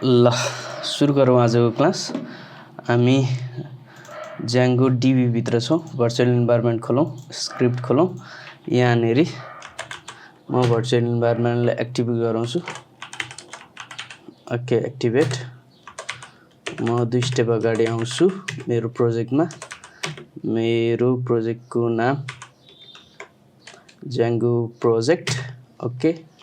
ल सुरु गरौँ आजको क्लास। हामी ज्याङ्गो डिबी भित्र छौँ। भर्चुअल इन्भाइरोमेन्ट खोलौँ, स्क्रिप्ट खोलौँ। यहाँनेर म भर्चुअल इन्भाइरोमेन्टलाई एक्टिभ गराउँछु। Okay, activate. म 2 स्टेप अगाडि आउँछु मेरो प्रोजेक्टमा। मेरो प्रोजेक्टको नाम ज्याङ्गो project. Okay,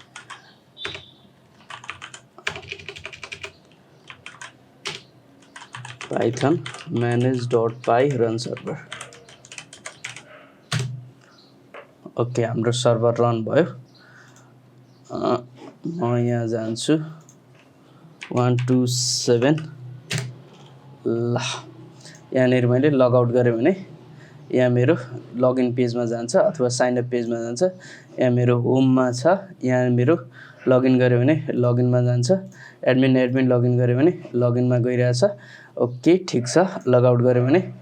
python manage.py run server। Okay, हाम्रो सर्भर रन भयो। म यहाँ जान्छु 127। ल यहाँनिर मैले लगआउट गरेँ भने यहाँ मेरो लगइन पेजमा जान्छ अथवा साइन अप पेजमा जान्छ। यहाँ मेरो होममा छ। यहाँ मेरो लगइन गऱ्यो भने लगइनमा जान्छ। एडमिन लगइन गऱ्यो भने लगइनमा गइरहेछ। ओके, ठिक छ। लगआउट गऱ्यो भने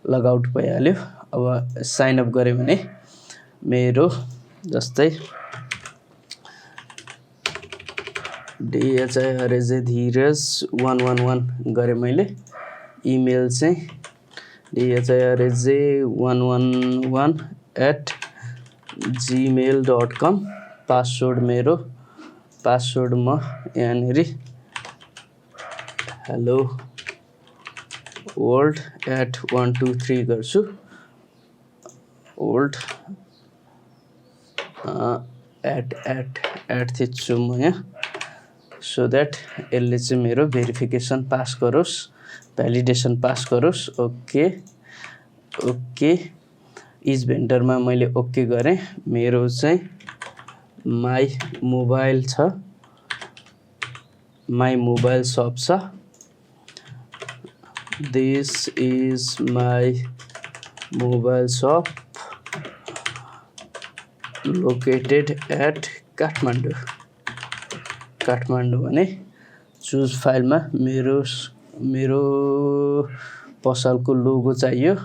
लगआउट भइहाल्यो। अब साइन अप गऱ्यो भने मेरो जस्तै DHIRJ धीरज 111 गरेँ मैले। इमेल चाहिँ dhirj111@gmail.com। पासवर्ड मेरो पासवर्ड म यहाँनिर हेलो वर्ल्ड @123 गर्छु। वर्ल्ड @ थिच्छु म यहाँ, सो द्याट यसले चाहिँ मेरो भेरिफिकेसन पास गरोस्, भ्यालिडेसन पास गरोस्। ओके ओके, इज भेन्डरमा मैले ओके गरेँ। मेरो चाहिँ माई मोबाइल छ, माई मोबाइल सप छ। This is my mobile shop located at Kathmandu. Kathmandu भने चुज फाइलमा मेरो पसलको लोगो चाहियो,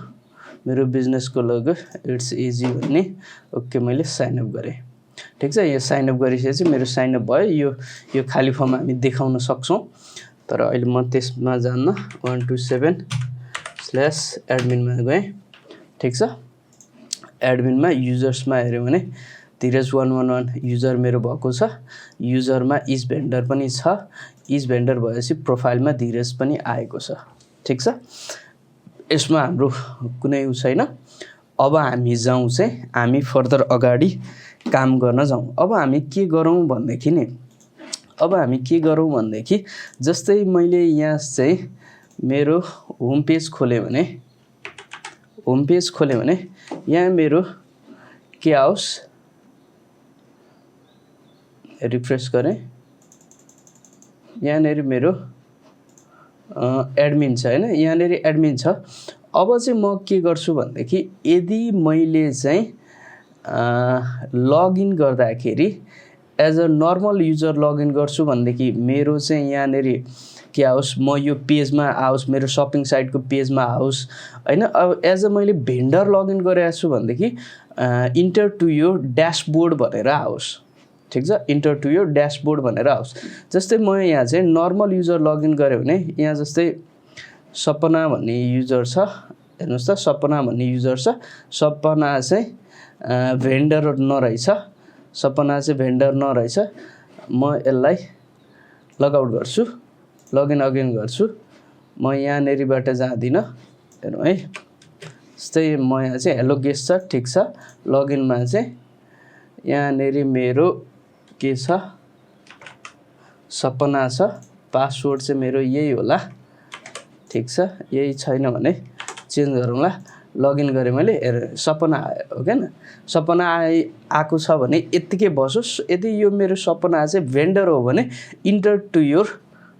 मेरो बिजनेसको लोगो। इट्स इजी भन्ने। ओके, मैले साइन अप गरेँ। ठिक छ, यो साइन अप गरिसकेपछि मेरो साइन अप भयो। यो खाली फर्म हामी देखाउन सक्छौँ, तर अहिले म त्यसमा जान्न। 127/एडमिनमा गएँ। ठिक छ, एडमिनमा युजर्समा हेऱ्यो भने धीरज 111 युजर मेरो भएको छ। युजरमा इज भेन्डर पनि छ। इज भेन्डर भएपछि प्रोफाइलमा धीरज पनि आएको छ। ठिक छ, यसमा हाम्रो कुनै उ छैन। अब हामी जाउँ चाहिँ हामी फर्दर अगाडि काम गर्न जाउँ। अब हामी के गरौँ भनेदेखि जस्तै मैले यहाँ चाहिँ मेरो होम पेज खोलेँ भने यहाँ मेरो के आओस्, रिफ्रेस गरेँ। यहाँनिर मेरो एडमिन छ हैन, यहाँनिर एडमिन छ। अब चाहिँ म के गर्छु भनेदेखि यदि मैले चाहिँ लगइन गर्दाखेरि as a normal user login गर्छु भनेदेखि मेरो चाहिँ यहाँनिर के आओस्, म यो पेजमा आओस्, मेरो सपिङ साइटको पेजमा आओस् हैन। अब एज अ मैले भेन्डर लगइन गरेको छु भनेदेखि इन्टर टु यो ड्यासबोर्ड भनेर आओस्। ठिक छ, इन्टर टु यो ड्यासबोर्ड भनेर आओस्। जस्तै म यहाँ चाहिँ नर्मल युजर लगइन गरेँ भने यहाँ जस्तै सपना भन्ने युजर छ। हेर्नुहोस् त, सपना भन्ने युजर छ। सपना चाहिँ भेन्डर नरहेछ। म यसलाई लगआउट गर्छु, लगइन अगेन गर्छु। म यहाँनेरिबाट जाँदिनँ। हेर्नु है, जस्तै म यहाँ चाहिँ हेलो गेस्ट छ। ठिक छ, लगइनमा चाहिँ यहाँनेरि मेरो के छ, सपना छ। पासवर्ड चाहिँ मेरो यही होला। ठिक छ, यही छैन भने चेन्ज गरौँला। लगइन गरेँ मैले, सपना आयो। ओके न, सपना आएको छ भने यत्तिकै बसोस्। यदि यो मेरो सपना चाहिँ भेन्डर हो भने enter to your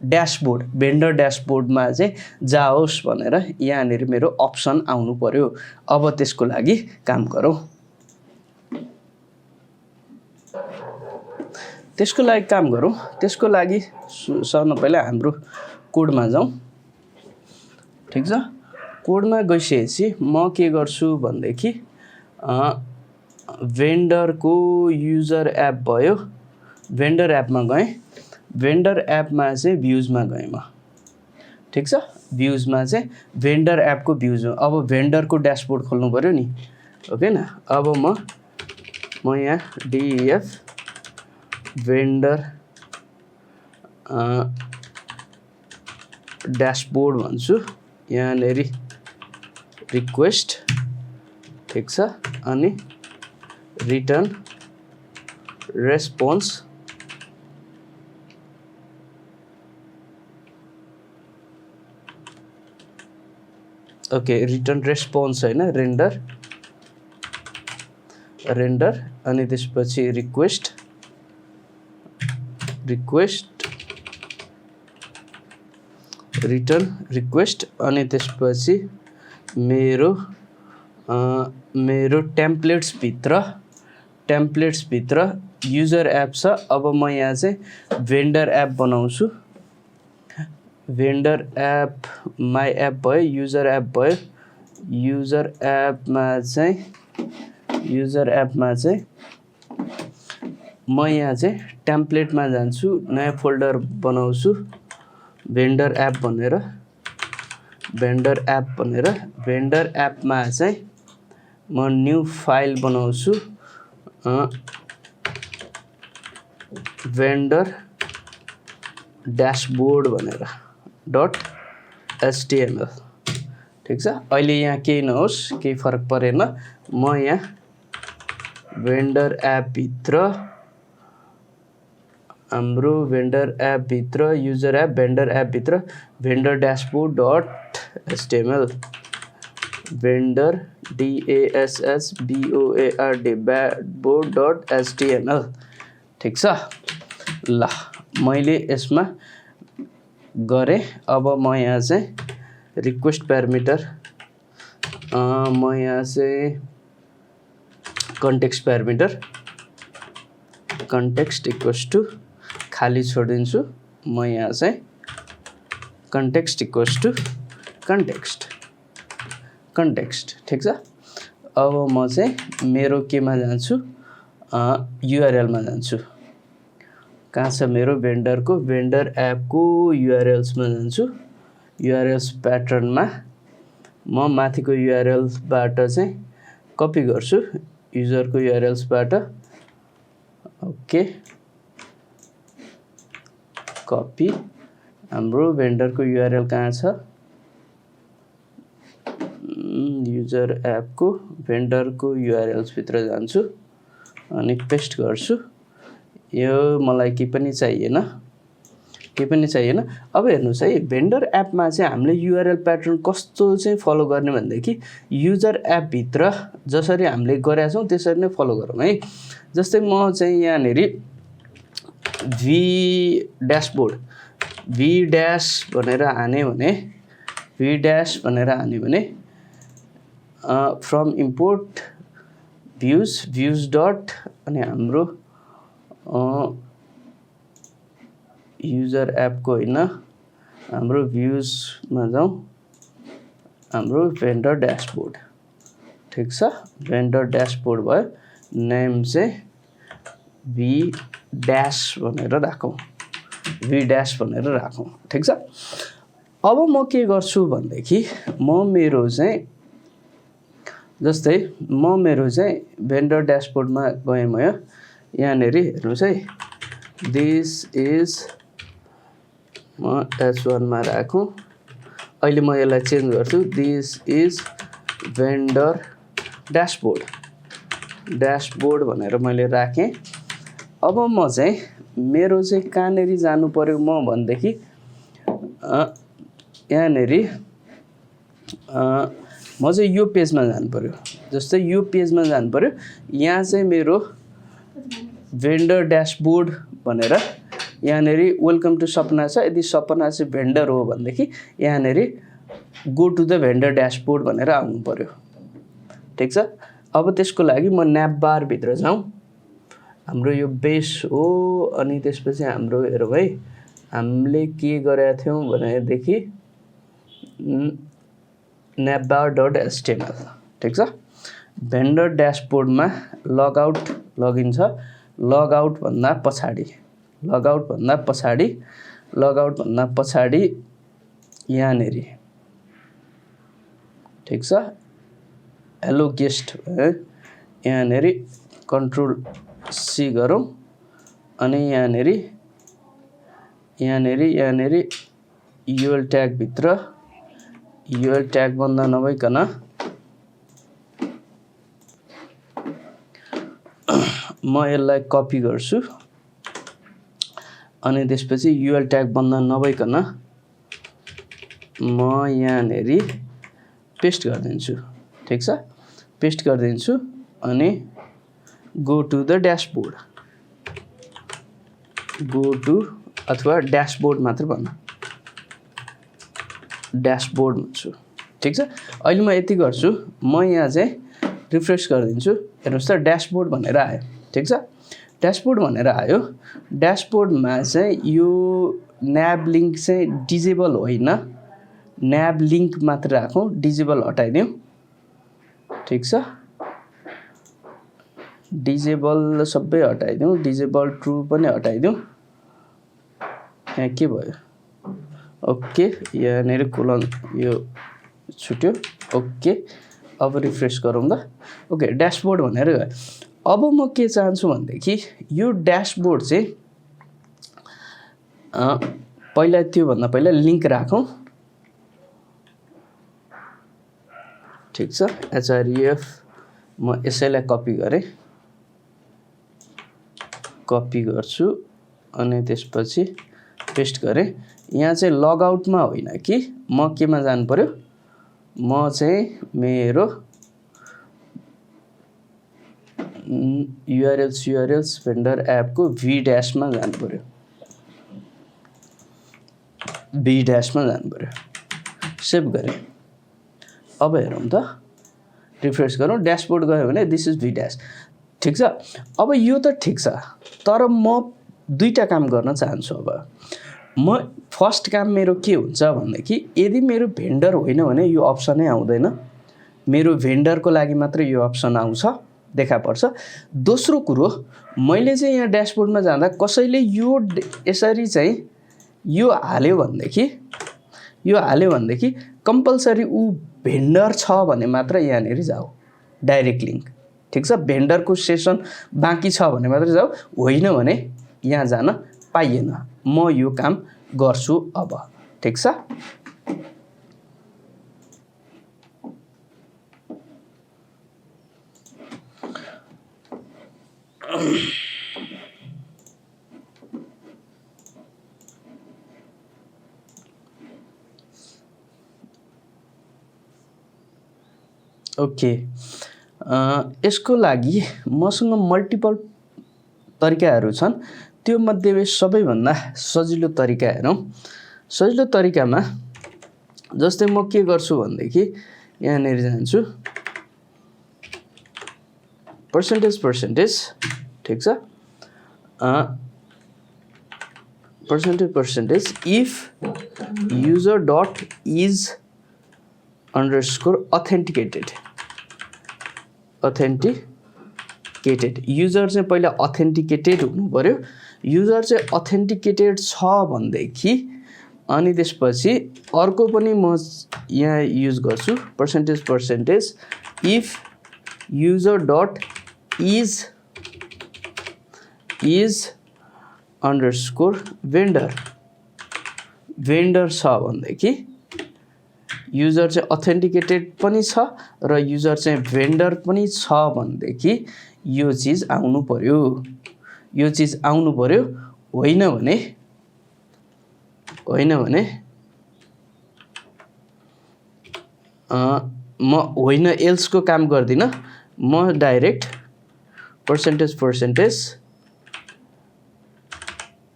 dashboard, vendor ड्यासबोर्डमा चाहिँ जाओस् भनेर यहाँनिर मेरो अप्सन आउनु पर्यो। अब त्यसको लागि काम गरौँ। त्यसको लागि सबभन्दा पहिला हाम्रो कोडमा जाउँ। ठिक छ, कोडमा गइसकेपछि म के गर्छु भनेदेखि भेन्डरको युजर एप भयो। भेन्डर एपमा गएँ। भेन्डर एपमा चाहिँ भ्युजमा गएँ म, ठिक छ। भ्युजमा चाहिँ भेन्डर एपको भ्युज, अब भेन्डरको ड्यासबोर्ड खोल्नु पऱ्यो नि, ओके न। अब म यहाँ डिएफ भेन्डर ड्यासबोर्ड भन्छु, यहाँनेरि रिक्वेस्ट, ठिक छ, अनि return response, okay return response होइन, रेन्डर अनि त्यसपछि रिक्वेस्ट रिटर्न रिक्वेस्ट अनि त्यसपछि मेरो टेम्प्लेट्स भित्र युजर एप छ। अब म यहाँ चाहिँ भेन्डर एप बनाउँछु, भेन्डर एप माई एप भयो, युजर एप भयो। युजर एपमा चाहिँ म यहाँ चाहिँ टेम्प्लेटमा जान्छु, नयाँ फोल्डर बनाउँछु भेन्डर एप भनेर, भेन्डर एपमा चाहिँ म न्यू फाइल बनाउँछु भेन्डर ड्यासबोर्ड भनेर .html, ठिक छ। अहिले यहाँ केही नहोस्, केही फरक परेन। म यहाँ भेन्डर एपभित्र, हाम्रो भेन्डर एपभित्र युजर एप भेन्डर एपभित्र vendor dashboard .html, vendor DASSBOARD .html, ठिक छ। ल मैले यसमा गरेँ। अब म यहाँ चाहिँ रिक्वेस्ट प्यारामिटर, म यहाँ चाहिँ context parameter, context equals to खाली छोडिदिन्छु। म यहाँ चाहिँ कन्टेक्स्ट इक्वल्स टु कन्टेक्स्ट, ठिक छ। अब म चाहिँ मेरो केमा जान्छु, युआरएलमा जान्छु। कहाँ छ मेरो भेन्डरको, भेन्डर एपको युआरएल्समा जान्छु। युआरएल्स प्याटर्नमा म माथिको युआरएलबाट चाहिँ कपी गर्छु, युजरको युआरएल्सबाट, ओके कपी। हाम्रो भेन्डरको युआरएल कहाँ छ, युजर एपको भेन्डरको युआरएल्सभित्र जान्छु अनि पेस्ट गर्छु। यो मलाई केही पनि चाहिएन। अब हेर्नुहोस् है, भेन्डर एपमा चाहिँ हामीले युआरएल प्याटर्न कस्तो चाहिँ फलो गर्ने भनेदेखि युजर एपभित्र जसरी हामीले गरेका छौँ त्यसरी नै फलो गरौँ है। जस्तै म चाहिँ यहाँनेरि भी ड्यास भनेर हाने भने फ्रम इम्पोर्ट भ्युज डट अनि हाम्रो युजर एपको होइन, हाम्रो भ्युजमा जाउँ, हाम्रो भेन्डर ड्यासबोर्ड, ठिक छ। भेन्डर ड्यासबोर्ड भयो, नेम चाहिँ भी ड्यास भनेर राखौँ, ठिक छ। अब म के गर्छु भनेदेखि मेरो चाहिँ भेन्डर ड्यासबोर्डमा गएँ। म यहाँनेरि हेर्नुहोस् है, दिस इज म H1 मा राखौँ। अहिले म यसलाई चेन्ज गर्छु, दिस इज भेन्डर ड्यासबोर्ड भनेर मैले राखेँ। अब म चाहिँ मेरो चाहिँ कहाँनेरि जानु पर्यो म भनेदेखि यहाँनेरि म चाहिँ यो पेजमा जानु पर्यो। जस्तै यो पेजमा जानु पर्यो, यहाँ चाहिँ मेरो भेन्डर ड्यासबोर्ड भनेर यहाँनेरि वेलकम टु सपना छ। यदि सपना चाहिँ भेन्डर हो भनेदेखि यहाँनेरि go to the vendor dashboard भनेर आउनु पर्यो, ठिक छ। अब त्यसको लागि म न्यापबार भित्र जाउँ, हाम्रो यो बेस हो। अनि त्यसपछि हाम्रो हेरौँ है, हामीले के गरेका थियौँ भनेदेखि न्यापबार .html, ठिक छ। भेन्डर ड्यासबोर्डमा लगआउट लगइन छ, लगआउट भन्दा पछाडि लगआउट भन्दा पछाडि यहाँनेरि ठीक छ हेलो गेस्ट यहाँनेरि कन्ट्रोल सी गरौँ अनि यहाँनेरि UL ट्याग भित्र UL ट्याग बन्द नभइकन म यसलाई कपी गर्छु अनि त्यसपछि UL ट्याग बन्द नभइकन म यहाँनेरि पेस्ट गरिदिन्छु ठीक छ पेस्ट गरिदिन्छु अनि गो टु द ड्यासबोर्ड अथवा ड्यासबोर्ड मात्र भन्नु ड्यासबोर्ड भन्छु ठीक छ अहिले म यति गर्छु म यहाँ चाहिँ रिफ्रेश गरिदिन्छु हेर्नुस् त ड्यासबोर्ड भनेर आयो ठीक छ ड्यासबोर्ड भनेर आयो ड्यासबोर्डमा चाहिँ यो न्याब लिङ्क चाहिँ डिजेबल होइन न्याब लिङ्क मात्र राखौँ डिजेबल हटाइदिउँ ठीक छ डिजेबल सबै हटाइदिउँ डिजेबल ट्रु पनि हटाइदिउँ यहाँ के भयो ओके यहाँनिर कोलन यो छुट्यो ओके अब रिफ्रेश गरौँ त ओके ड्यासबोर्ड भनेर गयो अब म के चाहन्छु भनेदेखि यो ड्यासबोर्ड चाहिँ पहिला त्योभन्दा पहिला लिङ्क राखौँ ठीक छ href म यसैलाई कपी गरेँ कपी गर्छु अनि त्यसपछि पेस्ट गरेँ यहाँ चाहिँ लगआउटमा होइन कि म केमा जानु पर्यो म चाहिँ मेरो URLs भेन्डर एपको v ड्याशमा जानु पर्यो सेभ गरेँ अब हेरौँ त रिफ्रेश गरौँ ड्यासबोर्ड गयो भने दिस इज v ड्याश ठीक छ अब यो त ठिक छ तर म दुईटा काम गर्न चाहन्छु अब म फर्स्ट काम मेरो के हुन्छ भनेदेखि यदि मेरो भेन्डर होइन भने यो अप्सनै आउँदैन मेरो भेन्डरको लागि मात्र यो अप्सन आउँछ देखा पर्छ दोस्रो कुरो मैले चाहिँ यहाँ ड्यासबोर्डमा जाँदा कसैले यो यसरी चाहिँ यो हाल्यो भनेदेखि कम्पलसरी ऊ भेन्डर छ भने मात्र यहाँनेरि जाऊ डाइरेक्ट लिङ्क ठीक छ भेन्डरको सेसन बाँकी छ भने मात्र जाऊ होइन भने यहाँ जान पाइएन म यो काम गर्छु अब ठीक छ ओके यसको लागि मसँग मल्टिपल तरिकाहरू छन् त्यो मध्ये सबैभन्दा सजिलो तरिका हेरौँ सजिलो तरिकामा जस्तै म के गर्छु भनेदेखि यहाँनेरि जान्छु पर्सेन्टेज ठीक छ percentage if user dot is _authenticated user चाहिँ पहिला अथेन्टिकेटेड हुनु पर्यो युजर चाहिँ अथेन्टिकेटेड छ भनेदेखि अनि त्यसपछि अर्को पनि म यहाँ युज गर्छु percentage if user dot is vendor छ भनेदेखि युजर चाहिँ अथेन्टिकेटेड पनि छ र युजर चाहिँ भेन्डर पनि छ भनेदेखि यो चीज आउनु पर्यो होइन भने म होइन एल्सको काम गर्दिन म direct percentage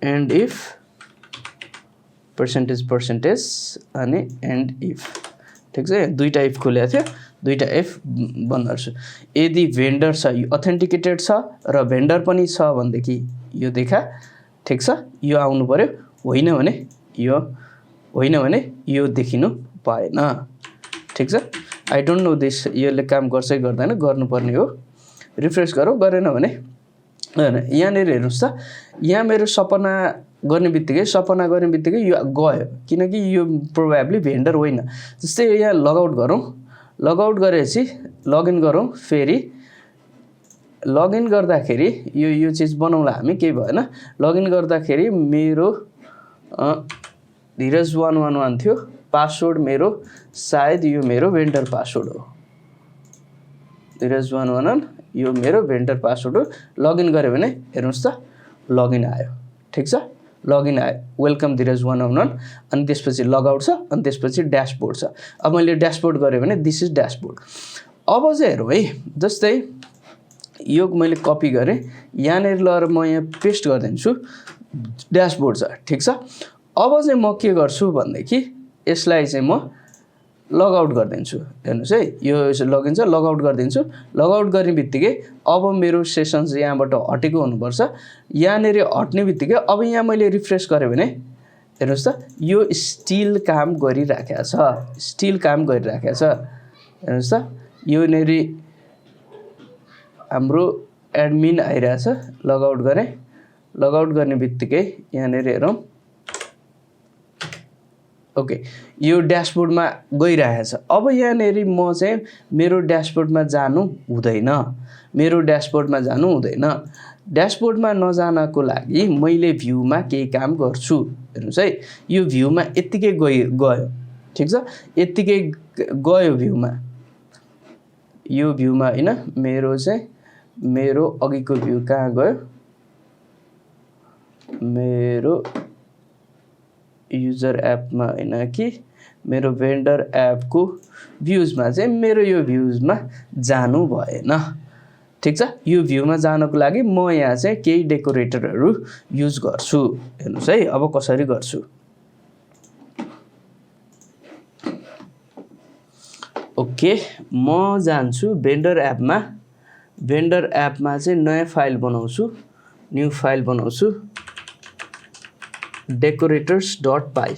and if percentage अनि एन्ड इफ ठीक छ दुईटा इफ खुलेको थियो दुईटा इफ बन्द गर्छु यदि भेन्डर छ अथेन्टिकेटेड छ र भेन्डर पनि छ भनेदेखि यो देखा ठीक छ यो आउनु पर्यो होइन भने यो देखिनु पाएन ठीक छ आई डोन्ट नो दिस यसले काम गर्छ कि गर्दैन गर्नुपर्ने हो रिफ्रेश गरौँ गरेन भने होइन यहाँनिर हेर्नुहोस् त, यहाँ मेरो सपना गर्ने बित्तिकै यो गयो, किनकि यो प्रोभाब्ली भेन्डर होइन। जस्तै यहाँ लगआउट गरौँ, लगआउट गरेपछि लगइन गरौँ, फेरि लगइन गर्दाखेरि यो चिज बनाउँला हामी, केही भएन। लगइन गर्दाखेरि मेरो धीरज 111 थियो, पासवर्ड मेरो सायद यो मेरो भेन्डर पासवर्ड हो, धीरज 111 यो मेरो भेन्डर पासवर्ड हो। लगइन गऱ्यो भने हेर्नुहोस् त लगइन आयो, ठिक छ, लगइन आयो, वेलकम धीरज 111। अनि त्यसपछि लगआउट छ, अनि त्यसपछि ड्यासबोर्ड छ। अब मैले ड्यासबोर्ड गरेँ भने दिस इज ड्यासबोर्ड। अब चाहिँ हेरौँ है, जस्तै यो मैले कपी गरेँ, यहाँनिर लगेर म यहाँ पेस्ट गरिदिन्छु, ड्यासबोर्ड छ, ठिक छ। अब चाहिँ म के गर्छु भनेदेखि यसलाई चाहिँ म लगआउट गरिदिन्छु, हेर्नुहोस् है, यो लगइन छ, लगआउट गरिदिन्छु। लगआउट गर्ने बित्तिकै अब मेरो सेसन्स यहाँबाट हटेको हुनुपर्छ। यहाँनिर हट्ने बित्तिकै अब यहाँ मैले रिफ्रेस गरेँ भने हेर्नुहोस् त यो स्टिल काम गरिराखेको छ, स्टिल काम गरिराखेको छ, हेर्नुहोस् त योनिर हाम्रो एडमिन आइरहेछ। लगआउट गरेँ, लगआउट गर्ने बित्तिकै यहाँनिर हेरौँ, ओके, यो ड्यासबोर्डमा गइरहेछ। अब यहाँनिर म चाहिँ मेरो ड्यासबोर्डमा जानु हुँदैन, मेरो ड्यासबोर्डमा जानु हुँदैन। ड्यासबोर्डमा नजानको लागि मैले भ्यूमा केही काम गर्छु, हेर्नुहोस् है, यो भ्यूमा यत्तिकै गयो, ठिक छ, यत्तिकै गयो भ्यूमा, यो भ्यूमा होइन, मेरो चाहिँ मेरो अघिको भ्यू कहाँ गयो, मेरो युजर एपमा होइन कि मेरो भेन्डर एपको भ्युजमा चाहिँ मेरो यो भ्युजमा जानु भएन, ठिक छ। यो भ्यूमा जानको लागि म यहाँ चाहिँ केही डेकोरेटरहरू युज गर्छु, हेर्नुहोस् है अब कसरी गर्छु। ओके, म जान्छु भेन्डर एपमा, भेन्डर एपमा चाहिँ नयाँ फाइल बनाउँछु, न्यू फाइल बनाउँछु, decorators.py,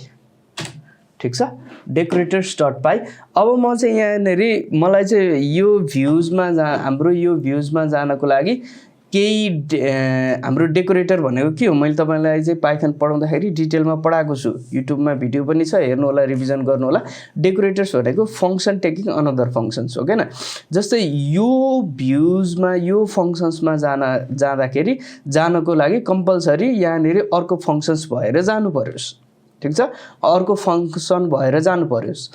ठिक छ, decorators.py। अब म चाहिँ यहाँनिर मलाई चाहिँ यो भ्युजमा हाम्रो यो भ्युजमा जानको लागि केही हाम्रो डेकोरेटर भनेको के हो, मैले तपाईँलाई चाहिँ पाइथन पढाउँदाखेरि डिटेलमा पढाएको छु, युट्युबमा भिडियो पनि छ, हेर्नु होला, रिभिजन गर्नु होला। डेकोरेटर्स भनेको फङ्सन टेकिङ अनदर फङ्सन्स हो, हैन। जस्तै यो भ्युजमा यो फङ्सन्समा जाँदाखेरि जानको लागि कम्पलसरी यहाँनिर अर्को फङ्सन्स भएर जानु पर्योस्, ठिक छ, अर्को फङ्सन भएर जानु पर्योस्।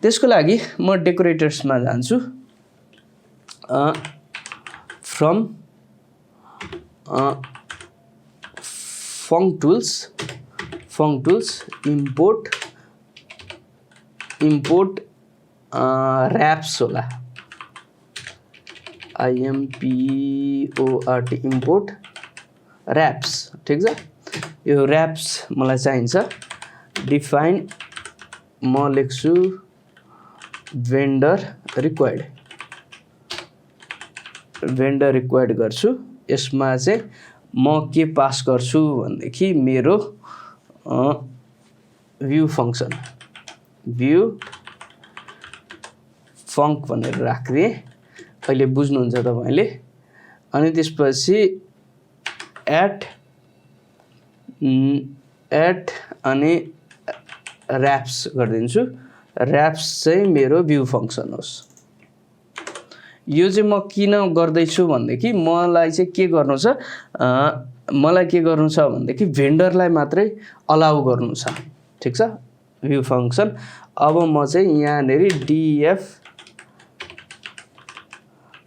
त्यसको लागि म डेकोरेटर्समा जान्छु, फ्रम फङ्क टुल्स इम्पोर्ट ऱ्याप्स होला, IMPORT इम्पोर्ट ऱ्याप्स, ठिक छ। यो ऱ्याप्स मलाई चाहिन्छ। डिफाइन म लेख्छु भेन्डर रिक्वायर्ड गर्छु। यसमा चाहिँ म के पास गर्छु भनेदेखि मेरो भ्यू फङ्सन, भ्यू फङ्क भनेर राखिदिएँ, अहिले बुझ्नुहुन्छ तपाईँले। अनि त्यसपछि एट अनि ऱ्याप्स गरिदिन्छु। ऱ्याप्स चाहिँ मेरो भ्यू फङ्सन होस्। यो चाहिँ म किन गर्दैछु भनेदेखि मलाई चाहिँ के गर्नु छ, भनेदेखि भेन्डरलाई मात्रै अलाउ गर्नु छ, ठिक छ, भ्यू फङ्सन। अब म चाहिँ यहाँनिर DF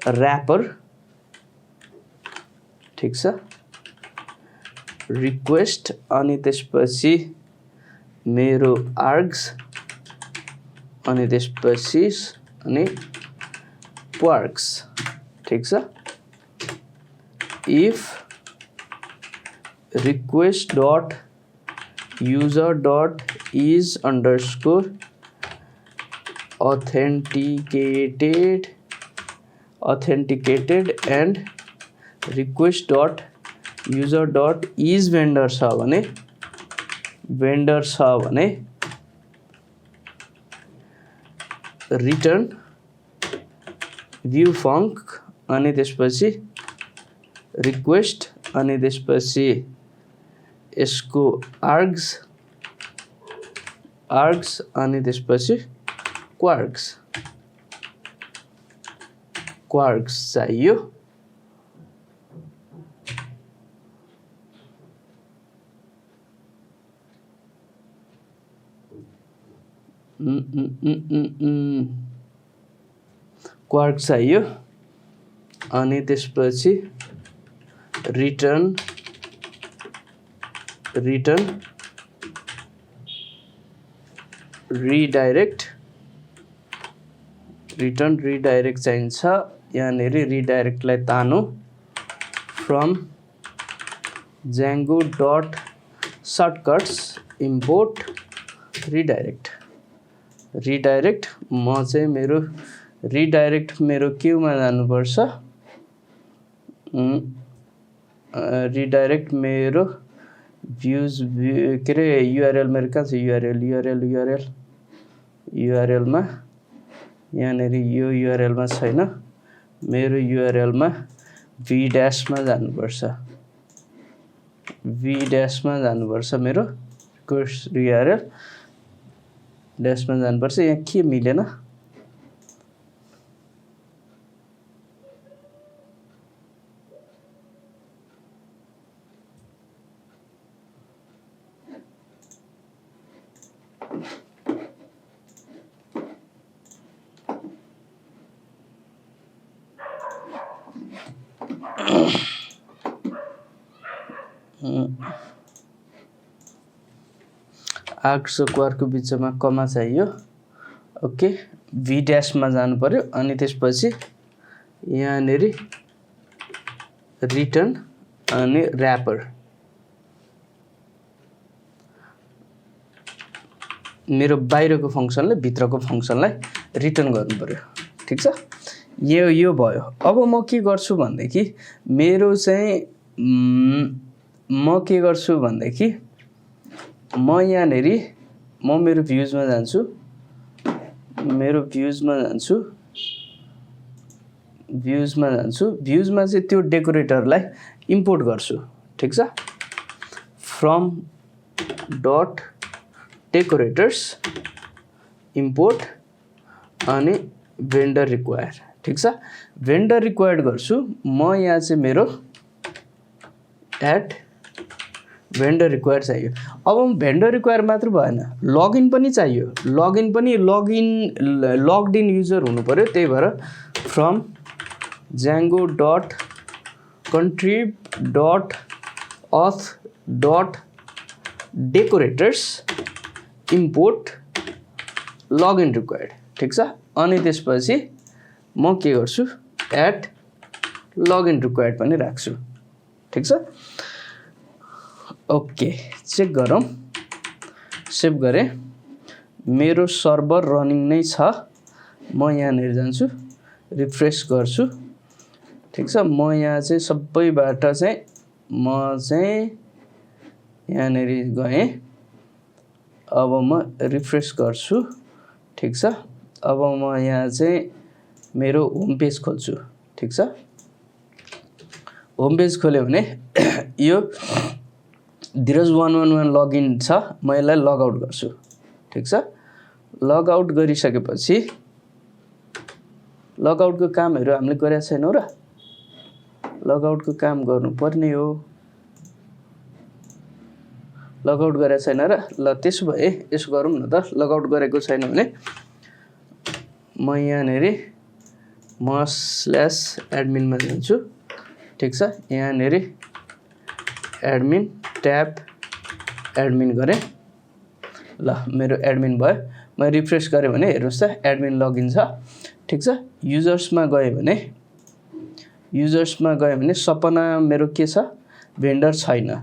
ऱ्यापर, ठिक छ, रिक्वेस्ट अनि त्यसपछि मेरो आर्ग्स अनि त्यसपछि अनि वर्क्स, ठिक छ। If request dot user dot is underscore authenticated and request dot user dot is vendor छ भने रिटर्न भ्यू फङ्क अनि त्यसपछि रिक्वेस्ट अनि त्यसपछि यसको आर्ग्स अनि त्यसपछि क्वार्क्स चाहियो। क्वार्क्स चाहियो अनि त्यसपछि रिटर्न रिडाइरेक्ट चाहिन्छ। यहाँनेरि रिडाइरेक्टलाई तानो from Django dot shortcuts import redirect म चाहिँ मेरो रिडाइरेक्ट मेरो क्यूमा जानुपर्छ। रिडाइरेक्ट मेरो भ्युज के अरे युआरएल मेरो कहाँ छ युआरएलमा यहाँनेरि यो युआरएलमा छैन मेरो युआरएलमा v ड्याशमा जानुपर्छ मेरो कोर्स युआरएल ड्याशमा जानुपर्छ। यहाँ के मिलेन आर्क्स र क्वार्कको बिचमा कमा चाहियो। ओके v ड्याशमा जानु पर्यो अनि त्यसपछि यहाँनेरि रिटर्न अनि र्यापर मेरो बाहिरको फंक्सनले भित्रको फंक्सनलाई रिटर्न गर्नु पर्यो। ठीक छ यो भयो। अब म के गर्छु भन्देखि मेरो चाहिँ म के गर्छु भन्देखि म यहाँनेरि म मेरो भ्युजमा जान्छु भ्युजमा चाहिँ त्यो डेकोरेटरलाई इम्पोर्ट गर्छु। ठीक छ फ्रम डट डेकोरेटर्स इम्पोर्ट अनि भेन्डर रिक्वायर। ठीक छ भेन्डर रिक्वायर्ड गर्छु म यहाँ चाहिँ मेरो एड भेन्डर रिक्वायर चाहियो। अब भेन्डर रिक्वायर मात्र भएन लगइन पनि चाहियो। लगड इन युजर हुनु पर्यो। त्यही भएर फ्रम Django डट कन्ट्रिब डट अथ dot decorators import login required. ठीक छ अनि त्यसपछि म के गर्छु एड लगइन रिक्वायर्ड पनि राख्छु। ठीक छ ओके चेक गरौँ सेभ गरेँ मेरो सर्भर रनिङ नै छ। म यहाँनिर जान्छु रिफ्रेस गर्छु। ठीक छ म यहाँ चाहिँ सबैबाट चाहिँ म चाहिँ यहाँनिर गएँ। अब म रिफ्रेस गर्छु। ठीक छ अब म यहाँ चाहिँ मेरो होम पेज खोल्छु। ठीक छ होम पेज खोल्यो भने यो धीरज111 लगइन छ म यसलाई लगआउट गर्छु। ठीक छ लगआउट गरिसकेपछि लगआउटको कामहरू हामीले गरेका छैनौँ र लगआउटको काम गर्नुपर्ने हो। लगआउट गरेको छैन र ल त्यसो भए यसो गरौँ न त लगआउट गरेको छैन भने म यहाँनेरि म /एडमिनमा जान्छु। ठीक छ यहाँनेरि एडमिन ट्याब एडमिन गरेँ ल मेरो एडमिन भयो। म रिफ्रेस गरेँ भने हेर्नुहोस् त एडमिन लगइन छ। ठीक छ युजर्समा गयो भने सपना मेरो के छ भेन्डर छैन।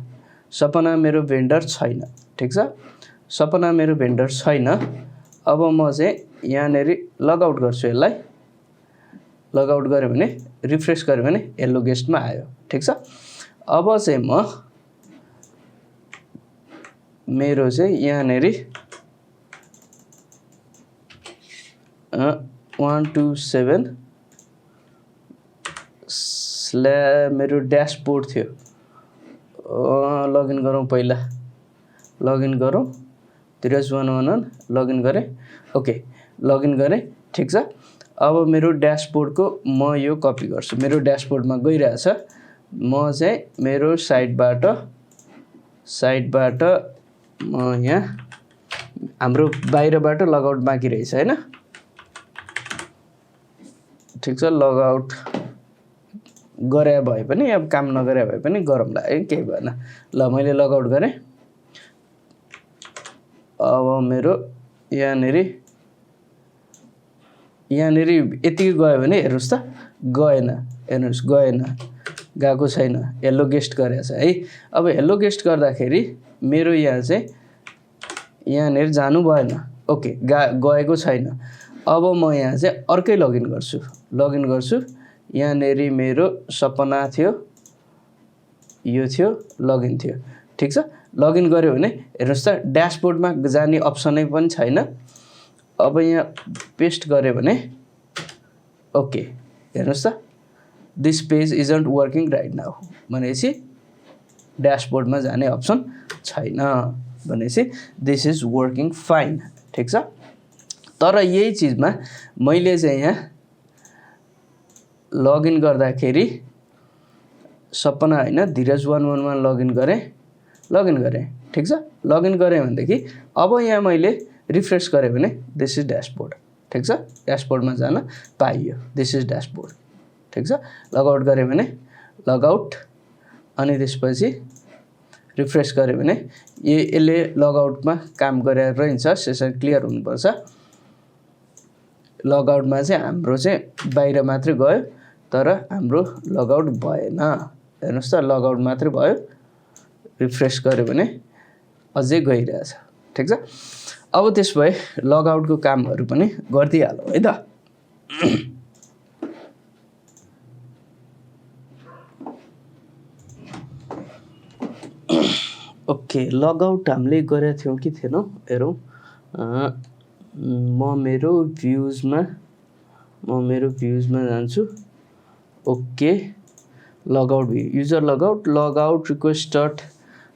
ठीक छ सपना मेरो भेन्डर छैन। अब म चाहिँ यहाँनेरि लगआउट गर्छु यसलाई लगआउट गऱ्यो भने रिफ्रेस गऱ्यो भने येल्लो गेस्टमा आयो। ठीक छ अब चाहिँ म मेरो चाहिँ यहाँनेरि 127 मेरो ड्यासबोर्ड थियो। लगइन गरौँ पहिला, लगइन गरौँ धीरज111 लगइन गरेँ। ओके लगइन गरेँ, ठिक छ। अब मेरो ड्यासबोर्डको म यो कपी गर्छु, मेरो ड्यासबोर्डमा गइरहेछ। म चाहिँ मेरो साइडबाट म यहाँ हाम्रो बाहिरबाट लगआउट बाँकी रहेछ हैन, ठिक छ। लगआउट गरे भए पनि, अब काम नगरे भए पनि गरौँला है, केही भएन। ल मैले लगआउट गरेँ। अब मेरो यहाँनेरि यतिकै गयो भने हेर्नुहोस् त, गएन, हेर्नुहोस् गएन, गएको छैन, हेलो गेस्ट गरेछ है। अब हेलो गेस्ट गर्दाखेरि मेरो यहाँ चाहिँ यहाँनेरि जानु भएन। ओके गएको छैन। अब म यहाँ चाहिँ अर्कै लगइन गर्छु। यहाँनेरि मेरो सपना थियो, यो थियो, लगइन थियो, ठिक छ। लगइन गऱ्यो भने हेर्नुहोस् त ड्यासबोर्डमा जाने अप्सनै पनि छैन। अब यहाँ पेस्ट गऱ्यो भने ओके हेर्नुहोस् त, this page isn't working right now भनेपछि ड्यासबोर्डमा जाने अप्सन छैन, भनेपछि दिस इज वर्किङ फाइन, ठिक छ। तर यही चिजमा मैले चाहिँ यहाँ लगइन गर्दाखेरि सपना होइन धीरज111 लगइन गरेँ, ठिक छ। लगइन गरेँ भनेदेखि अब यहाँ मैले रिफ्रेस गरेँ भने दिस इज ड्यासबोर्ड, ठिक छ। ड्यासबोर्डमा जान पाइयो, दिस इज ड्यासबोर्ड, ठिक छ। लगआउट गरेँ भने लगआउट, अनि त्यसपछि रिफ्रेस गरेँ भने यसले लगआउटमा काम गरेर रहन्छ। सेसन क्लियर हुनुपर्छ। लगआउटमा चाहिँ हाम्रो चाहिँ बाहिर मात्रै गयो, तर हाम्रो लगआउट भएन। हेर्नुहोस् त लगआउट मात्रै भयो, रिफ्रेस गर्यो भने अझै गइरहेछ, ठिक छ। अब त्यस भए लगआउटको कामहरू पनि गरिदिइहालौँ है त। ओके लगआउट हामीले गरेका थियौँ कि थिएनौँ हेरौँ। म मेरो भ्युजमा जान्छु। Okay logout user logout request dot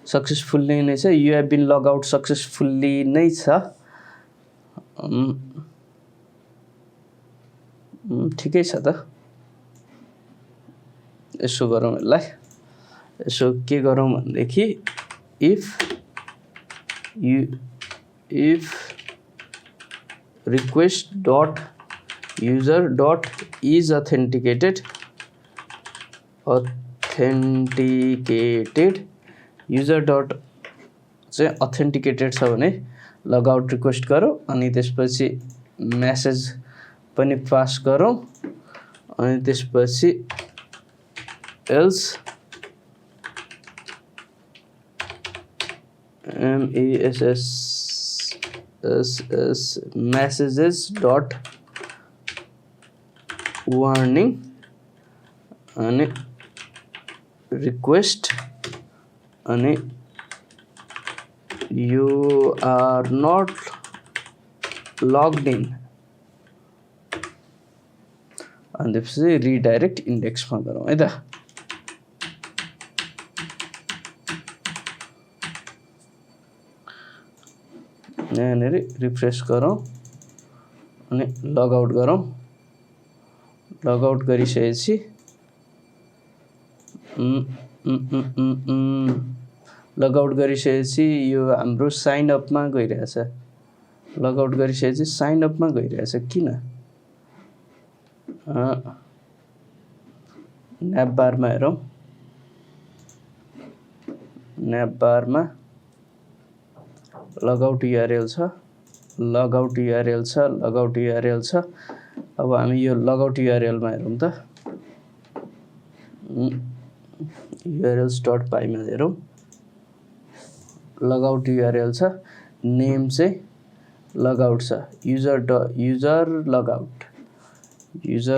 successfully नै छ। You have been logout successfully नै छ। ठिकै छ त। यसो गरौँ यसलाई, यसो के गरौँ भनेदेखि if request dot user dot is authenticated user dot चाहिँ अथेन्टिकेटेड छ भने लगआउट रिक्वेस्ट गरौँ, अनि त्यसपछि मेसेज पनि पास गरौँ, अनि त्यसपछि एल्स messages dot warning अनि request अनि you are not logged in अनि त्यसपछि रिडाइरेक्ट इन्डेक्समा गरौँ है त। यहाँनिर रिफ्रेस गरौँ अनि लगआउट गरौँ। लगआउट गरिसकेपछि यो हाम्रो साइन अपमा गइरहेछ। लगआउट गरिसकेपछि साइन अपमा गइरहेछ किन? न्याप बारमा हेरौँ। न्याप बारमा लगआउट युआरएल छ, लगआउट युआरएल छ। अब हामी यो लगआउट युआरएलमा हेरौँ त। urls डट पाईमा हेरौँ। लगआउट युआरएल छ, नेम चाहिँ लगआउट छ, युजर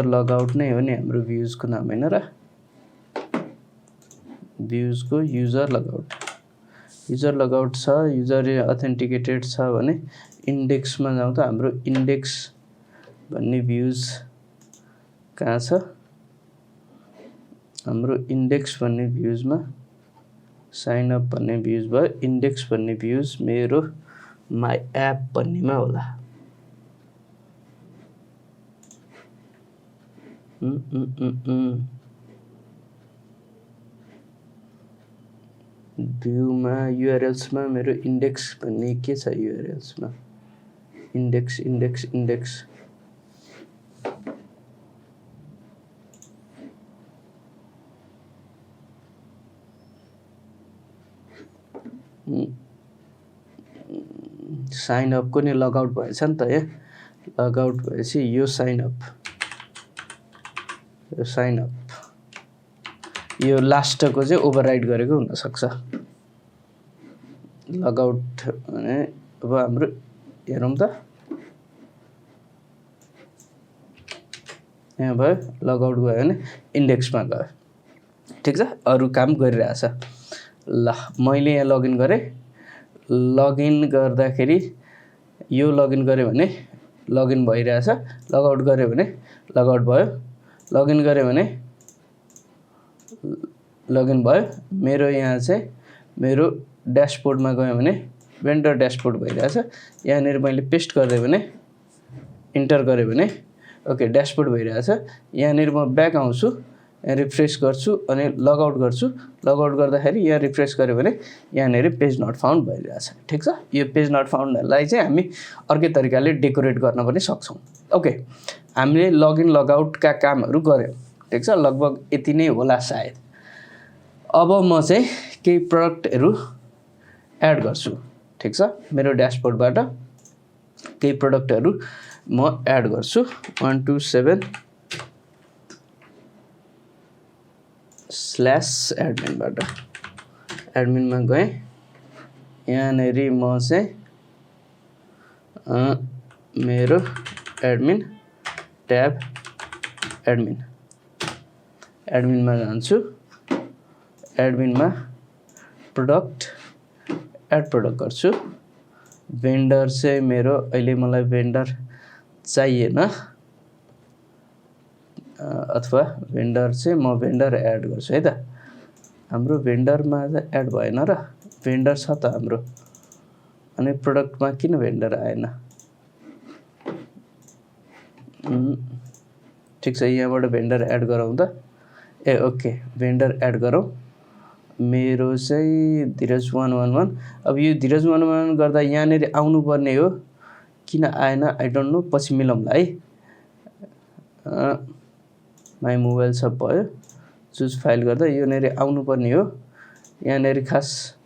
लगआउट नै हो नि हाम्रो भ्युजको नाम हैन र। भ्युजको युजर लगआउट छ, युजर अथेन्टिकेटेड छ भने इन्डेक्समा जाउँ त। हाम्रो इन्डेक्स भन्ने भ्युज कहाँ छ? हाम्रो इन्डेक्स भन्ने भ्युजमा साइन अप भन्ने भ्युज भयो, इन्डेक्स भन्ने भ्युज मेरो माई एप भन्नेमा होला। भ्यूमा युआरएल्समा मेरो इन्डेक्स भन्ने के छ युआरएल्समा इन्डेक्स इन्डेक्स इन्डेक्स साइन अपको नि लगआउट भएछ नि त यहाँ लगआउट भएपछि यो साइन अप यो लास्टको चाहिँ ओभरराइड गरेको हुनसक्छ। लगआउट भने अब हाम्रो हेरौँ त यहाँ भयो लगआउट गयो भने इन्डेक्समा गयो। ठिक छ, अरू काम गरिरहेछ। ल मैले यहाँ लगइन गरेँ, लगइन गर्दाखेरि यो लगइन गरेँ भने लगइन भइरहेछ, लगआउट गरेँ भने लगआउट भयो, लगइन गरेँ भने लगइन भयो। मेरो यहाँ चाहिँ मेरो ड्यासबोर्डमा गयो भने भेन्डर ड्यासबोर्ड भइरहेछ। यहाँनिर मैले पेस्ट गरिदिएँ भने इन्टर गरेँ भने ओके ड्यासबोर्ड भइरहेछ। यहाँनिर म ब्याक आउँछु, यहाँ रिफ्रेस गर्छु अनि लगआउट गर्छु। लगआउट गर्दाखेरि यहाँ रिफ्रेस गऱ्यो भने यहाँनिर पेज नट फाउन्ड भइरहेछ। ठिक छ, यो पेज नट फाउन्डलाई चाहिँ हामी अर्कै तरिकाले डेकोरेट गर्न पनि सक्छौँ। ओके, हामीले लगइन लगआउटका कामहरू गऱ्यौँ। ठिक छ, लगभग यति नै होला सायद। अब म चाहिँ केही प्रडक्टहरू एड गर्छु। ठिक छ, मेरो ड्यासबोर्डबाट केही प्रडक्टहरू म एड गर्छु। 127/admin एडमिनमा गएँ। यहाँनिर म चाहिँ मेरो एडमिन ट्याब एडमिनमा जान्छु। एडमिनमा प्रोडक्ट एड प्रोडक्ट गर्छु। भेन्डर चाहिँ मेरो अहिले मलाई भेन्डर चाहिएन, अथवा भेन्डर चाहिँ म भेन्डर एड गर्छु है त। हाम्रो भेन्डरमा त एड भएन र, भेन्डर छ त हाम्रो, अनि प्रोडक्टमा किन भेन्डर आएन? ठिक छ, यहाँबाट भेन्डर एड गरौँ त। ए ओके, भेन्डर एड गरौँ। मेरो चाहिँ धीरज 111। अब यो धीरज 111 गर्दा यहाँनिर आउनुपर्ने हो, किन आएन आई डोन्ट नो, पछि मिलाउँला है। माई मोबाइल सब भयो, चुज फाइल गर्दा योनिर आउनुपर्ने हो। यहाँनिर खास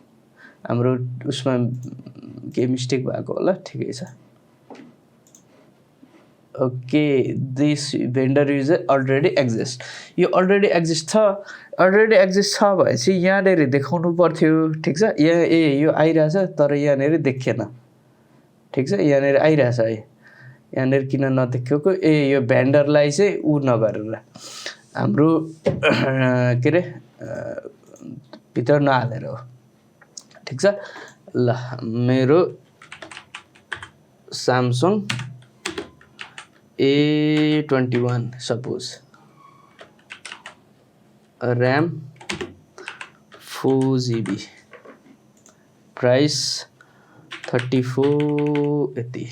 हाम्रो उसमा केही मिस्टेक भएको होला। ठिकै छ। Okay, this vendor user already exist. यो अलरेडी एक्जिस्ट छ भएपछि यहाँनिर देखाउनु पर्थ्यो। ठिक छ, यहाँ यो आइरहेछ तर यहाँनिर देखिएन। ठिक छ, यहाँनिर आइरहेछ है, यहाँनिर किन नदेखेको? यो भेन्डरलाई चाहिँ ऊ नगरेर हाम्रो के अरे भित्र नहालेर हो। ठिक छ, ल मेरो Samsung A21 suppose, RAM 4GB, price 34 यति।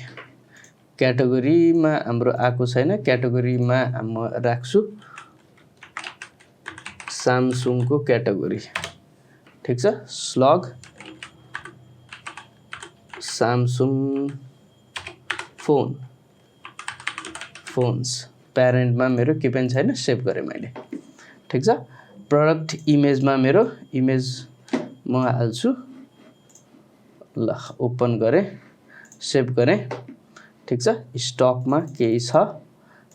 क्याटेगोरीमा हाम्रो आएको छैन, क्याटेगोरीमा म राख्छु स्यामसङको क्याटेगोरी। ठिक छ, स्लग स्यामसङ फोन्स, प्यारेन्टमा मेरो के पनि छैन, सेभ गरेँ मैले। ठिक छ, प्रोडक्ट इमेजमा मेरो इमेज म हाल्छु। ल ओपन गरेँ, सेभ गरेँ। ठिक छ, स्टकमा केही छ,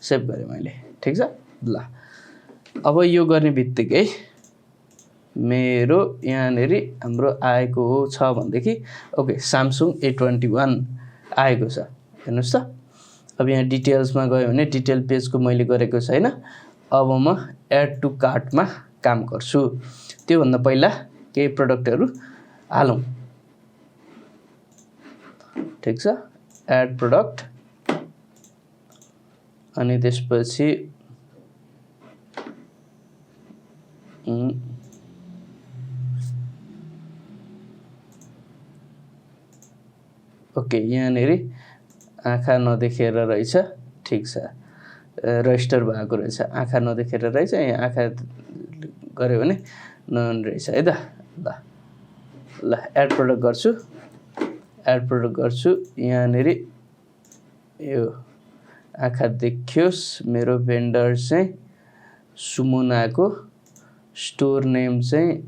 सेभ गरेँ मैले। ठिक छ, ल अब यो गर्ने बित्तिकै मेरो यहाँनिर हाम्रो आएको छ भनेदेखि ओके स्यामसङ A21 आएको छ। हेर्नुहोस् त, अब यहाँ डिटेल्समा गयो भने डिटेल पेजको मैले गरेको छैन। अब म एड टु कार्टमा काम गर्छु। त्योभन्दा पहिला केही प्रडक्टहरू हालौँ। ठिक छ, एड प्रोडक्ट, अनि त्यसपछि ओके, यहाँनिर आँखा नदेखेर रहेछ, ठिक छ, रजिस्टर भएको रहेछ, आँखा नदेखेर रहेछ, यहाँ आँखा गऱ्यो भने रहेछ है त। ल एड प्रडक्ट गर्छु, यहाँनिर यो आँखा देखियोस्, मेरो भेन्डर चाहिँ सुमुनाको, स्टोर नेम चाहिँ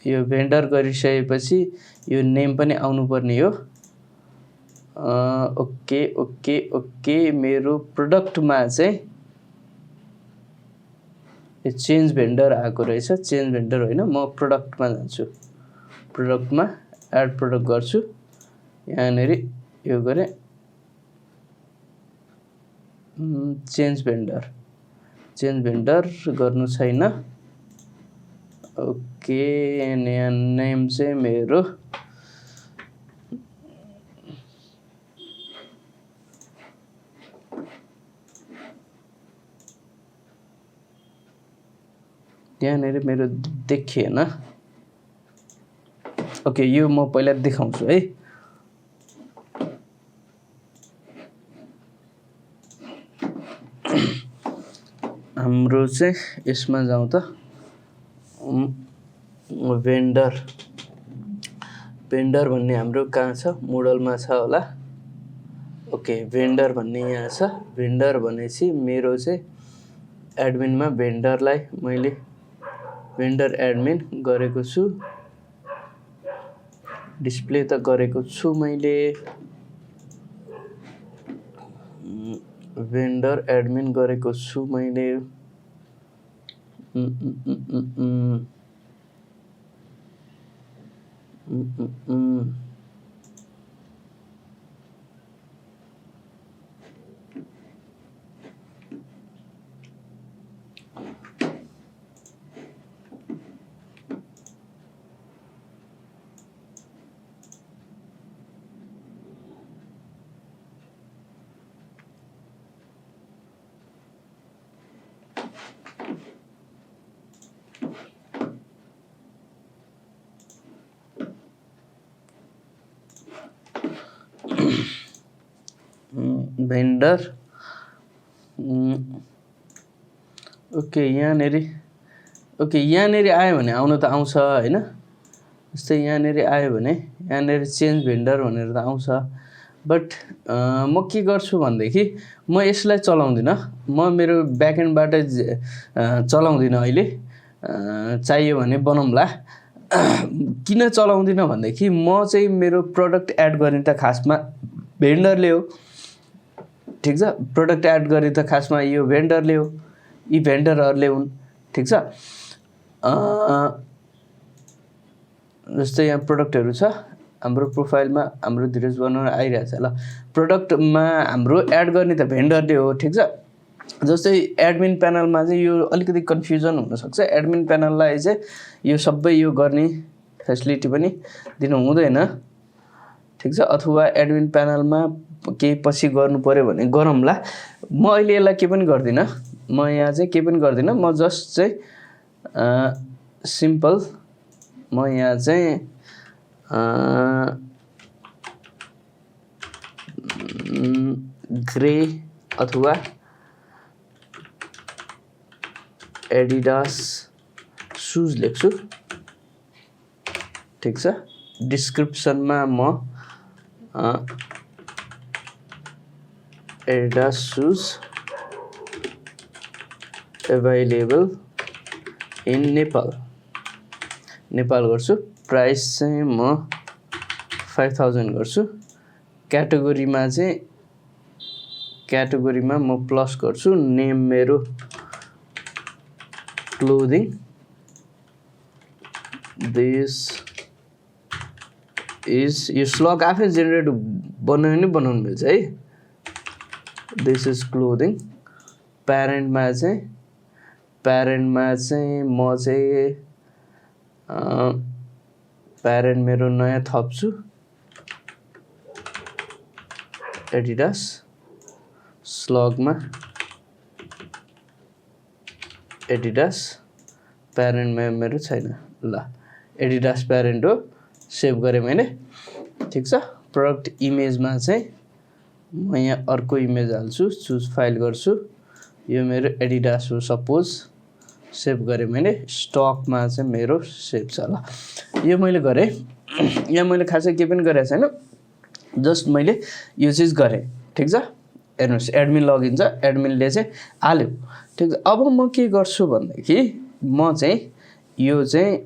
यो भेन्डर गरिसकेपछि यो नेम पनि आउनुपर्ने हो। ओके, मेरो प्रोडक्टमा चाहिँ यो चेन्ज भेन्डर आएको रहेछ, चेन्ज भेन्डर होइन, म प्रोडक्टमा जान्छु, प्रोडक्टमा एड प्रोडक्ट गर्छु, यहाँनिर यो गरेँ, चेन्ज भेन्डर गर्नु छैन। ओके, नयाँ नेम चाहिँ मेरो यहाँनिर मेरो देखिएन। ओके, यो म पहिला देखाउँछु है। हाम्रो चाहिँ यसमा जाउँ त, भेन्डर भन्ने हाम्रो कहाँ छ, मोडलमा छ होला। ओके, भेन्डर भन्ने यहाँ छ, भेन्डर भनेपछि मेरो चाहिँ एडमिनमा भेन्डरलाई मैले भेन्डर एडमिन गरेको छु, डिस्प्ले त गरेको छु मैले, भेन्डर एडमिन गरेको छु मैले। भेन्डर ओके, यहाँनिर आयो भने आउन त आउँछ होइन। जस्तै यहाँनिर आयो भने यहाँनिर चेन्ज भेन्डर भनेर त आउँछ, बट म के गर्छु भनेदेखि म यसलाई चलाउँदिनँ, म मेरो ब्याकएन्डबाट चलाउँदिनँ अहिले, चाहियो भने बनाउँला। किन चलाउँदिनँ भनेदेखि म चाहिँ मेरो प्रडक्ट एड गर्ने त खासमा भेन्डरले हो, ठिक छ, प्रोडक्ट एड गरे त खासमा यो भेन्डरले हो, यी भेन्डरहरूले हुन्, ठिक छ। जस्तै यहाँ प्रोडक्टहरू छ हाम्रो प्रोफाइलमा, हाम्रो धीरज बनाउन आइरहेछ। ल प्रोडक्टमा हाम्रो एड गर्ने त भेन्डरले हो, ठिक छ। जस्तै एडमिन प्यानलमा चाहिँ यो अलिकति कन्फ्युजन हुनसक्छ, एडमिन प्यानललाई चाहिँ यो सबै यो गर्ने फेसिलिटी पनि दिनु हुँदैन, ठिक छ। अथवा एडमिन प्यानलमा केही पछि गर्नु पर्यो भने गरौँला। म अहिले यसलाई के पनि गर्दिनँ, म यहाँ चाहिँ के पनि गर्दिनँ, म जस्ट चाहिँ सिम्पल म यहाँ चाहिँ ग्रे अथवा एडिडास सुज लेख्छु, ठिक छ। डिस्क्रिप्सनमा म Adidas shoes available in Nepal गर्छु। प्राइस चाहिँ म 5000 गर्छु। क्याटेगोरीमा म प्लस गर्छु। नेम मेरो क्लोदिङ, दिस इज, यो स्लग आफै जेनेरेट बनाउनु मिल्छ है। This is clothing. प्यारेन्टमा चाहिँ म चाहिँ प्यारेन्ट मेरो नयाँ थप्छु, एडिडास। स्लगमा एडिडास, प्यारेन्टमा मेरो छैन। ल एडिडास प्यारेन्ट हो, सेभ गरेँ मैले। ठिक छ। प्रडक्ट इमेजमा चाहिँ म यहाँ अर्को इमेज हाल्छु, चुज फाइल गर्छु। यो मेरो एडिडास हो सपोज, सेभ गरेँ मैले। स्टकमा चाहिँ मेरो सेभ छ। ल यो मैले गरेँ। यहाँ मैले खासै केही पनि गरेको छैन, जस्ट मैले यो चिज गरेँ। ठिक छ। हेर्नुहोस् एडमिन लगइन छ, एडमिनले चाहिँ हाल्यो। ठिक छ। अब म के गर्छु भन्दाखेरि म चाहिँ यो चाहिँ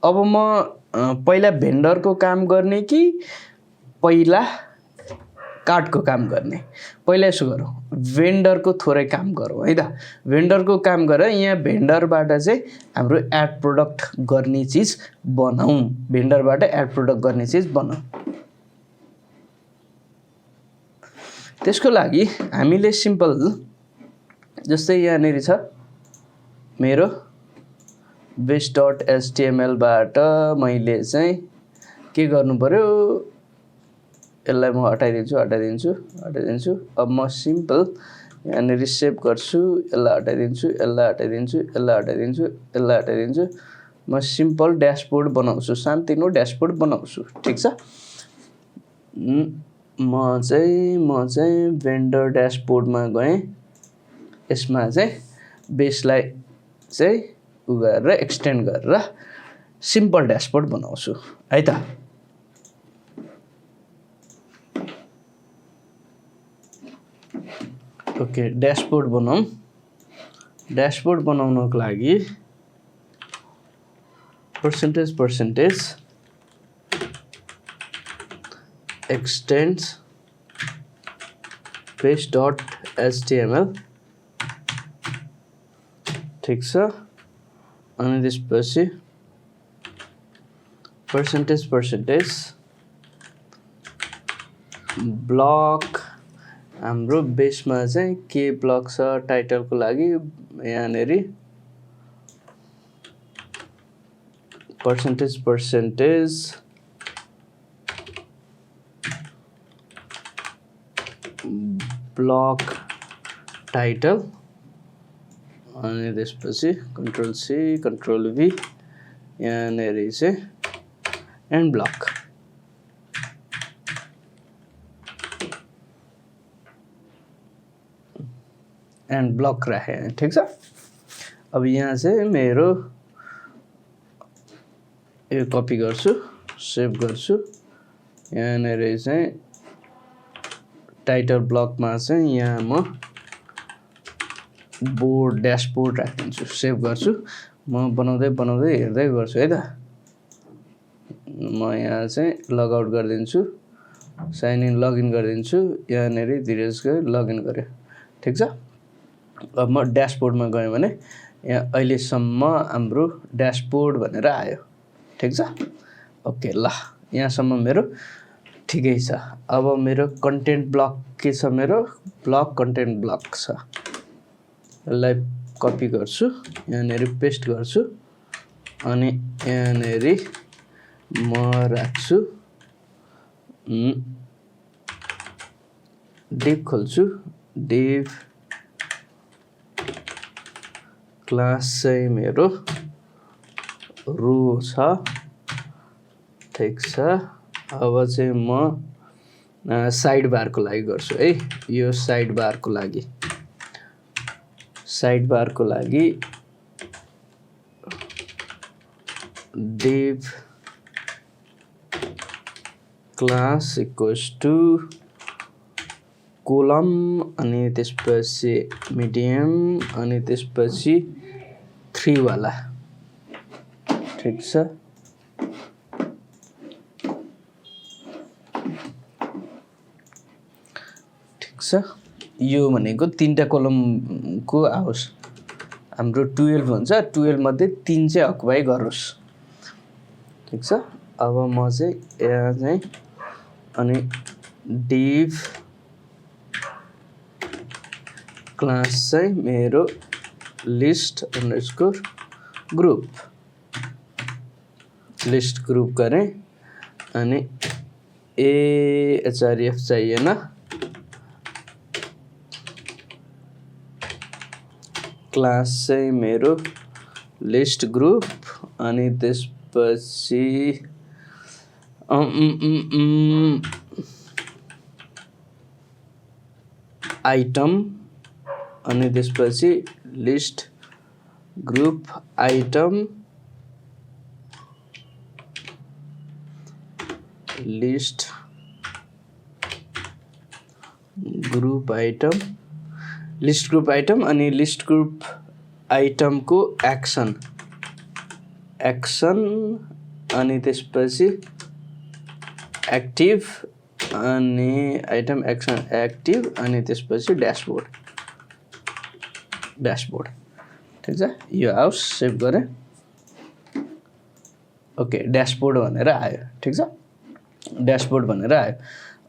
अब म पहिला भेन्डरको काम गर्ने कि पहिला कार्डको काम गर्ने? पहिला यसो गरौँ, भेन्डरको थोरै काम गरौँ है त। भेन्डरको काम गरेर यहाँ भेन्डरबाट चाहिँ हाम्रो एड प्रोडक्ट गर्ने चिज बनाऊँ। भेन्डरबाट एड प्रोडक्ट गर्ने चिज बनाऊँ। त्यसको लागि हामीले सिम्पल जस्तै यहाँनिर छ मेरो base.html-बाट मैले चाहिँ के गर्नु पर्यो, यसलाई म हटाइदिन्छु। अब म सिम्पल यहाँनिर सेभ गर्छु, यसलाई हटाइदिन्छु। म सिम्पल ड्यासबोर्ड बनाउँछु, सानोतिनो ड्यासबोर्ड बनाउँछु। ठिक छ। म चाहिँ भेन्डर ड्यासबोर्डमा गएँ। यसमा चाहिँ बेसलाई चाहिँ गरेर एक्सटेन्ड गरेर सिम्पल ड्यासबोर्ड बनाउँछु है त। ओके, ड्यासबोर्ड बनाऊँ। ड्यासबोर्ड बनाउनको लागि percentage extends base.html। ठिक छ। अनि त्यसपछि percentage ब्लक, हाम्रो बेसमा चाहिँ के ब्लक छ टाइटलको लागि, यहाँनिर percentage ब्लक टाइटल। अनि त्यसपछि Ctrl+C Ctrl+V, यहाँनिर चाहिँ एन्ड ब्लक। एन्ड ब्लक राखेँ। ठिक छ। अब यहाँ चाहिँ मेरो यो कपी गर्छु, सेभ गर्छु। यहाँनिर चाहिँ टाइटल ब्लकमा चाहिँ यहाँ म बोर्ड ड्यासबोर्ड राखिदिन्छु, सेभ गर्छु। म बनाउँदै हेर्दै गर्छु है त। म यहाँ चाहिँ लगआउट गरिदिन्छु, साइन इन लगइन गरिदिन्छु। यहाँनिर धीरज लगइन गरेँ। ठिक छ। अब म ड्यासबोर्डमा गएँ भने यहाँ अहिलेसम्म हाम्रो ड्यासबोर्ड भनेर आयो। ठिक छ। ओके, ल यहाँसम्म मेरो ठिकै छ। अब मेरो कन्टेन्ट ब्लक के छ, मेरो ब्लक कन्टेन्ट ब्लक छ। यसलाई कपी गर्छु, यहाँनिर पेस्ट गर्छु। अनि यहाँनिर म राख्छु, डिभ खोल्छु। डिभ क्लास चाहिँ मेरो रो छ। ठिक छ। अब चाहिँ म साइड बारको लागि गर्छु है। यो साइड बारको लागि div class equals to column, अनि त्यसपछि मिडियम, अनि त्यसपछि 3 वाला। ठिक छ। यो भनेको 3टा कोलमको आओस्। हाम्रो 12 हुन्छ, 12 मध्ये 3 चाहिँ अकुपाई गरोस्। ठिक छ। अब म चाहिँ यहाँ चाहिँ अनि डिभ क्लास चाहिँ मेरो लिस्ट अंडरस्कोर ग्रुप गरेँ। अनि href चाहिएन, क्लास चाहिँ मेरो लिस्ट ग्रुप अनि त्यसपछि आइटम अनि त्यसपछि list group item list group item अनि लिस्ट ग्रुप आइटमको एक्सन अनि त्यसपछि एक्टिभ अनि आइटम एक्सन एक्टिभ अनि त्यसपछि ड्यासबोर्ड ठिक छ। यो आओस् सेभ गरेँ। ओके ड्यासबोर्ड भनेर आयो ठिक छ। ड्यासबोर्ड भनेर आयो।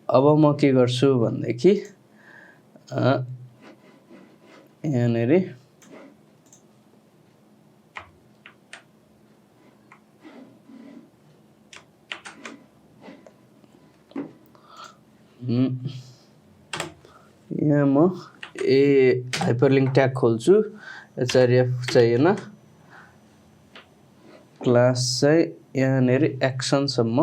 अब म के गर्छु भनेदेखि यहाँनिर यहाँ म हाइपरलिङ्क ट्याग खोल्छु। एचआरएफ चाहिएन। क्लास चाहिँ यहाँनिर एक्सनसम्म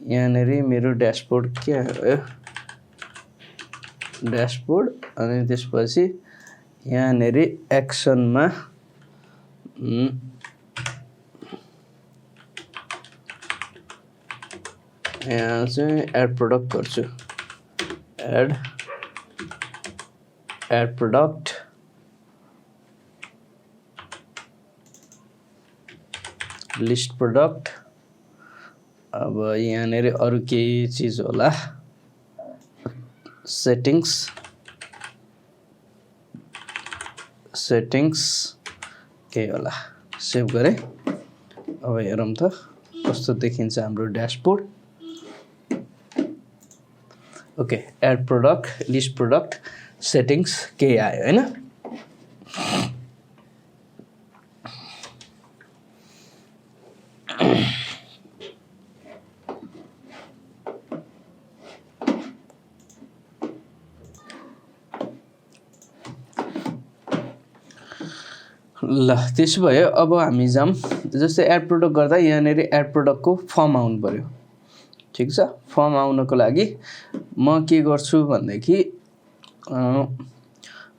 यहाँनिर मेरो ड्यासबोर्ड के आयो ड्यासबोर्ड अनि त्यसपछि यहाँनिर एक्सनमा यहाँ चाहिँ एड प्रोडक्ट गर्छु। Add product list product. अब यहाँनिर अरू केही चिज होला सेटिङ्स केही होला। सेभ गरेँ। अब हेरौँ त कस्तो देखिन्छ हाम्रो dashboard. Okay add product list product settings केही आयो हैन। ल त्यसो भयो। अब हामी जाम जस्तै एड प्रोडक्ट गर्दा यहाँनिर एड प्रोडक्टको फर्म आउनु पर्यो ठिक छ। फर्म आउनको लागि म के गर्छु भनेदेखि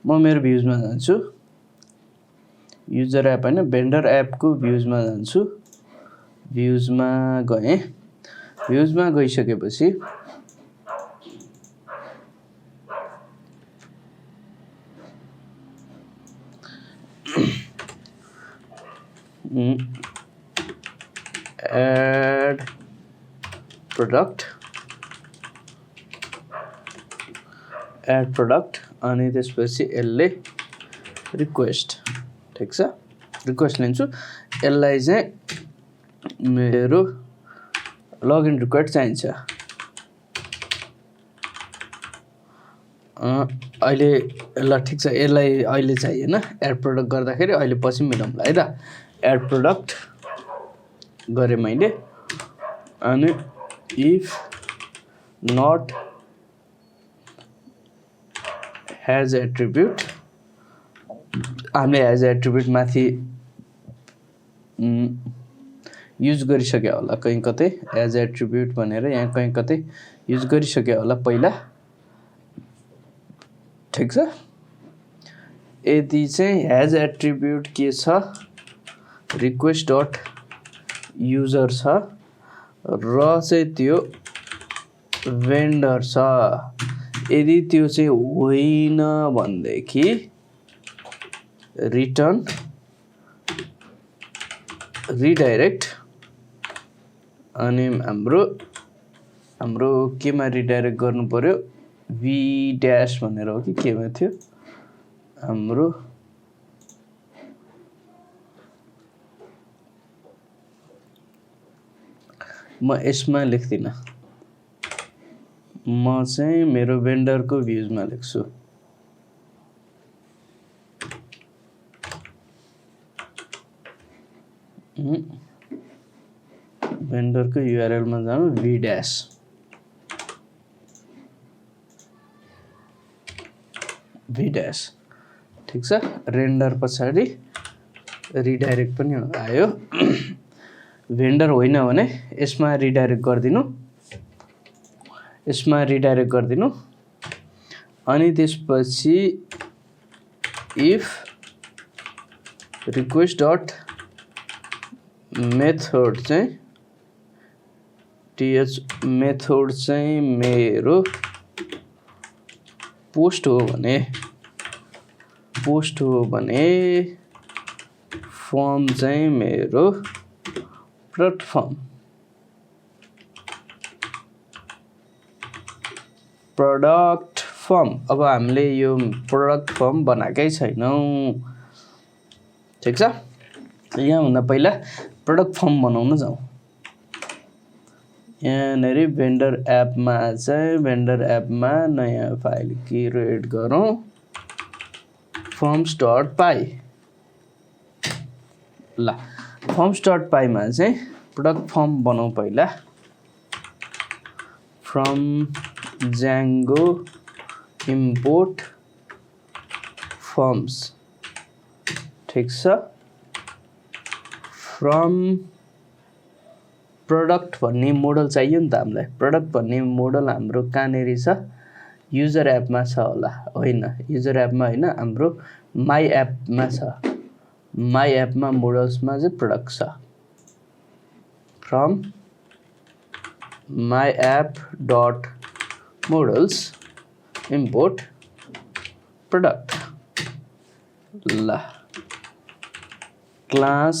म मेरो भ्युजमा जान्छु। युजर एप हैन भेन्डर एपको भ्युजमा जान्छु। भ्युजमा गएँ। भ्युजमा गइसकेपछि एड प्रोडक्ट अनि त्यसपछि यसले रिक्वेस्ट ठिक छ। रिक्वेस्ट लिन्छु। यसलाई चाहिँ मेरो लगइन रिक्वेस्ट चाहिन्छ। अहिले ल ठिक छ। यसलाई अहिले चाहिएन। एड प्रोडक्ट गर्दाखेरि अहिले पछि मिलाउँला है त। एड प्रोडक्ट गरेँ मैले अनि इफ नट हैज एट्रिब्युट हामीले हेज एट्रिब्युट माथि युज गरिसक्यो होला कहीँ कतै। एज एट्रिब्युट भनेर यहाँ कहीँ कतै युज गरिसक्यो होला पहिला ठिक छ। यदि चाहिँ हेज एट्रिब्युट के छ रिक्वेस्ट डट युजर छ र चाहिँ त्यो भेन्डर छ। यदि त्यो चाहिँ होइन भनेदेखि रिटर्न रिडाइरेक्ट अनि हाम्रो केमा रिडाइरेक्ट गर्नु पर्यो v ड्यास भनेर हो कि केमा थियो हाम्रो म यसमा लेख्दिनँ। म चाहिँ मेरो भेन्डरको भ्युजमा लेख्छु। भेन्डरको URL मा जानु v dash ठीक छ। रेन्डर पछाडि रिडाइरेक्ट पनि आयो। भेन्डर होइन भने यसमा रिडाइरेक्ट गरिदिनु अनि त्यसपछि if request dot method चाहिँ th मेथड चाहिँ मेरो पोस्ट हो भने फर्म चाहिँ मेरो प्रोडक्ट फर्म। अब हामीले यो प्रोडक्ट फर्म बनाएकै छैनौं, ठीक छ। यहाँ भन्दा पहिला प्रोडक्ट फर्म बनाउन जाउँ। यहाँनेरि भेन्डर एपमा नयाँ फाइल क्रिएट गरौँ forms.py। ल forms.py मा चाहिँ प्रोडक्ट फर्म बनाउँ पहिला। from Django import forms, ठीक छ। from प्रोडक्ट भन्ने मोडल चाहियो नि त हामीलाई। प्रोडक्ट भन्ने मोडल हाम्रो कहाँनेरि छ? युजर एपमा छ होला, होइन युजर एपमा होइन, हाम्रो माई एपमा छ। माई एपमा मोडल्समा चाहिँ प्रोडक्ट छ। From my app dot models import product. ल class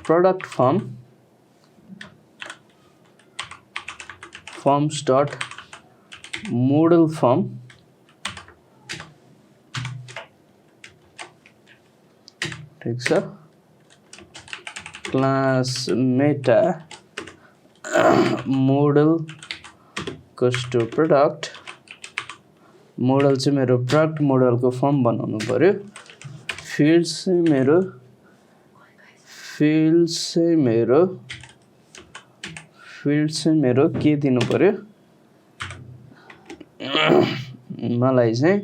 product form forms dot model form, ठीक छ। क्लास मेटा मोडल कस्टो प्रोडक्ट। मोडल चाहिँ मेरो प्रोडक्ट मोडलको फर्म बनाउनु पर्यो। फिल्ड्स चाहिँ मेरो के दिनु पर्यो? मलाई चाहिँ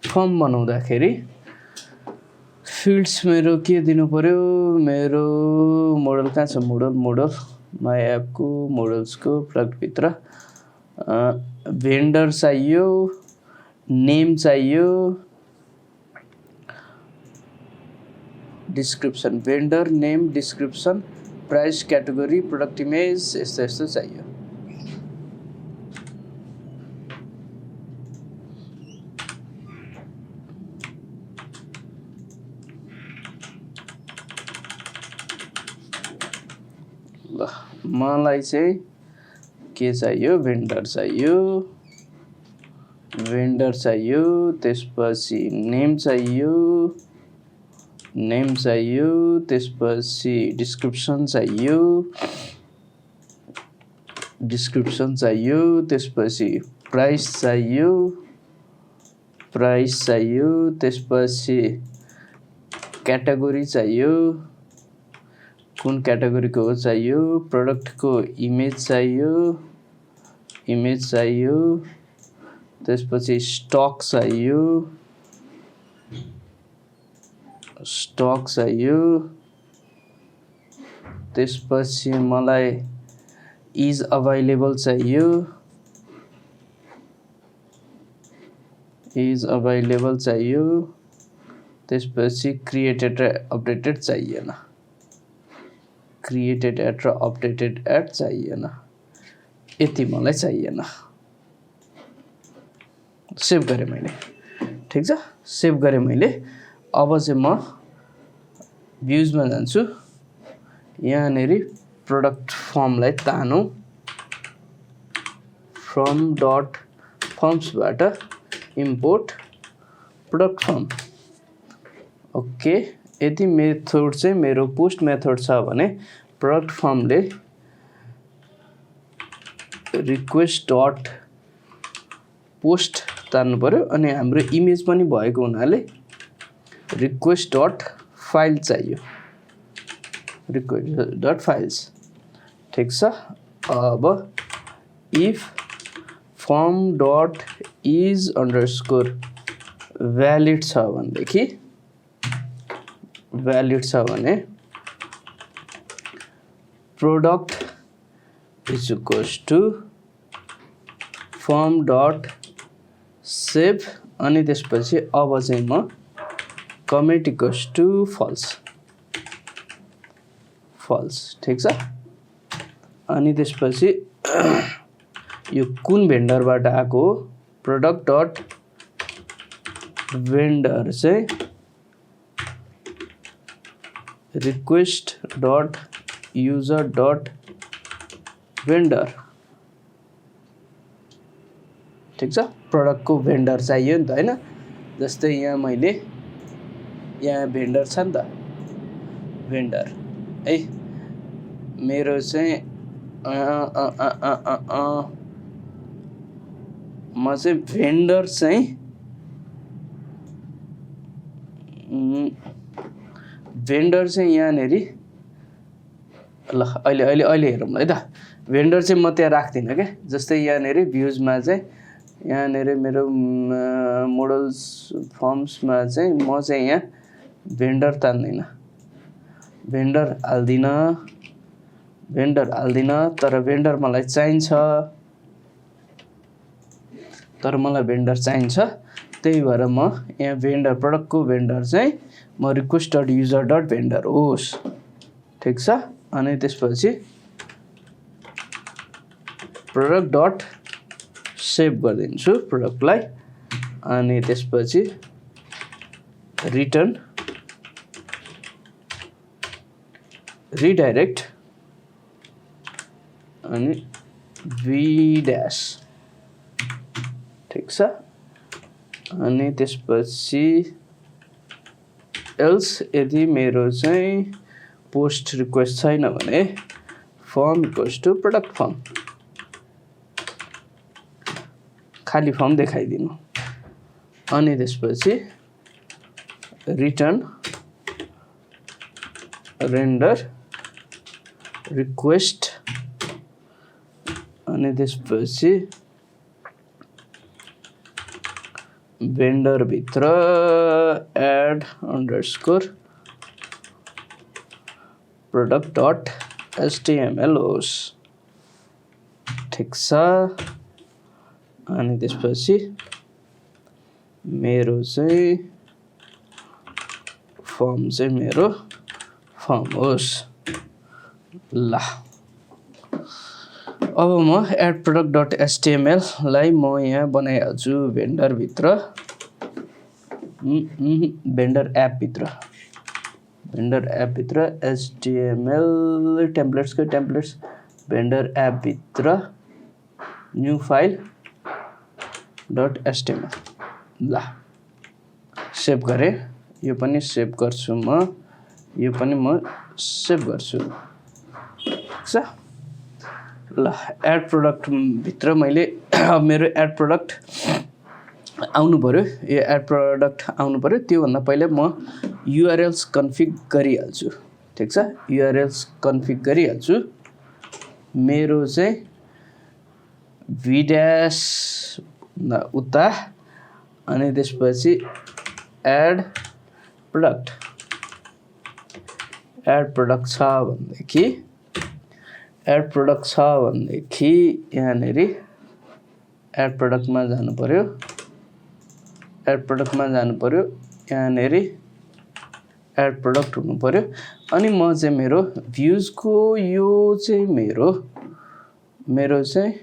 फर्म बनाउँदाखेरि फिल्ड्स मेरो के दिनु पर्यो? मेरो मोडल कहाँ छ? मोडल माई एपको मोडल्सको प्रोडक्ट भित्र भेन्डर चाहियो, नेम चाहियो, description, vendor name, description, price, category, product image, यस्तो चाहियो। ल मलाई चाहिँ के चाहियो? भेन्डर चाहियो, त्यसपछि नेम चाहियो, त्यसपछि डिस्क्रिप्सन चाहियो, त्यसपछि प्राइस चाहियो, त्यसपछि क्याटेगोरी चाहियो, कुन क्याटेगोरीको हो चाहियो, प्रोडक्टको इमेज चाहियो, त्यसपछि स्टक चाहियो, त्यसपछि मलाई इज अभाइलेबल चाहियो, त्यसपछि क्रिएटेड र अपडेटेड चाहिएन, यति मलाई चाहिएन। सेभ गरेँ मैले, ठीक छ। सेभ गरेँ मैले। अब चाहिँ म भ्युजमा जान्छु। यहाँनेरि प्रोडक्ट फर्मलाई तानौँ। फ्रम डट फर्म्सबाट इम्पोर्ट प्रोडक्ट फर्म। ओके, यदि मेथड चाहिँ मेरो पोस्ट मेथड छ भने प्रोडक्ट फर्मले रिक्वेस्ट डट पोस्ट तान्नु पर्यो। अनि हाम्रो इमेज पनि भएको हुनाले रिक्वेस्ट डट फाइल चाहियो। request dot files ठिक छ। अब if form dot is underscore valid छ भनेदेखि valid छ भने product is equals to form dot save अनि त्यसपछि अब चाहिँ म commit equals to false ठिक छ। अनि त्यसपछि यो कुन भेन्डरबाट आएको हो product dot vendor चाहिँ request dot user dot vendor ठिक छ। प्रडक्ट को भेन्डर चाहियो नि त हैन। जस्तै यहाँ मैले यहाँ भेन्डर छ नि त भेन्डर है मेरो चाहिँ म चाहिँ भेन्डर चाहिँ यहाँनेरि ल अहिले हेरौँ ल है त। भेन्डर चाहिँ म त्यहाँ राख्दिनँ क्या। जस्तै यहाँनेरि भ्युजमा चाहिँ यहाँनेरि मेरो मोडल्स फर्म्समा चाहिँ म चाहिँ यहाँ भेन्डर तान्दिनँ भेन्डर हाल्दिनँ तर भेन्डर मलाई चाहिन्छ त्यही भएर म यहाँ भेन्डर प्रडक्टको भेन्डर चाहिँ म request dot user dot vendor होस् ठिक छ। अनि त्यसपछि प्रोडक्ट डट सेभ गरिदिन्छु प्रोडक्टलाई अनि त्यसपछि रिटर्न रिडाइरेक्ट अनि v ड्यास ठिक छ। अनि त्यसपछि एल्स यदि मेरो चाहिँ पोस्ट रिक्वेस्ट छैन भने form equals to product form खाली फर्म देखाइदिनु। अनि त्यसपछि रिटर्न रेन्डर रिक्वेस्ट अनि त्यसपछि भेन्डर भित्र add underscore product dot HTML होस् ठिक छ। अनि त्यसपछि मेरो चाहिँ फर्म चाहिँ मेरो फर्म होस् ल। अब म एड प्रोडक्ट डट एचटीएमएल लाई म यहाँ बनाइहाल्छु भेन्डर भित्र भेन्डर एप भित्र एचटीएमएल टेम्प्लेट्स भेन्डर एप भित्र न्यू फाइल डट एचटीएमएल ल सेभ गरे। यो पनि सेभ गर्छु म यो पनि म सेभ गर्छु ठिक छ ल। एड प्रोडक्ट भित्र मैले मेरो एड प्रोडक्ट आउनु पर्यो यो एड प्रोडक्ट आउनु पर्यो। त्यो भन्दा पहिले म युआरएल्स कन्फिग गरिहाल्छु ठिक छ। युआरएल्स कन्फिग गरिहाल्छु मेरो चाहिँ v ड्यास उता अनि त्यसपछि एड प्रोडक्ट छ भनेदेखि यहाँनेरि एड प्रोडक्टमा जानु पर्यो यहाँनेरि एड प्रोडक्ट हुनु पर्यो। अनि म चाहिँ मेरो भ्युजको यो चाहिँ मेरो चाहिँ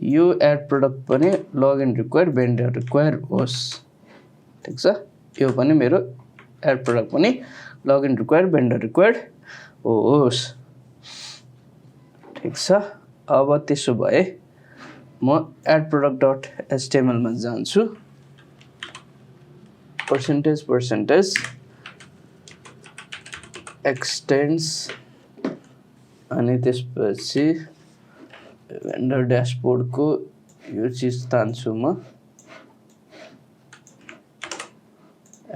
यो एड प्रोडक्ट पनि लगइन रिक्वायर भेन्डर रिक्वायर होस् ठिक छ। यो पनि मेरो एड प्रोडक्ट पनि लगइन रिक्वायर भेन्डर रिक्वायर्ड होस् ठिक छ। अब त्यसो भए म एड प्रोडक्ट डट एचटीएमएल मा जान्छु percentage extends अनि त्यसपछि भेन्डर ड्याशबोर्ड को यो चीज तान्छु म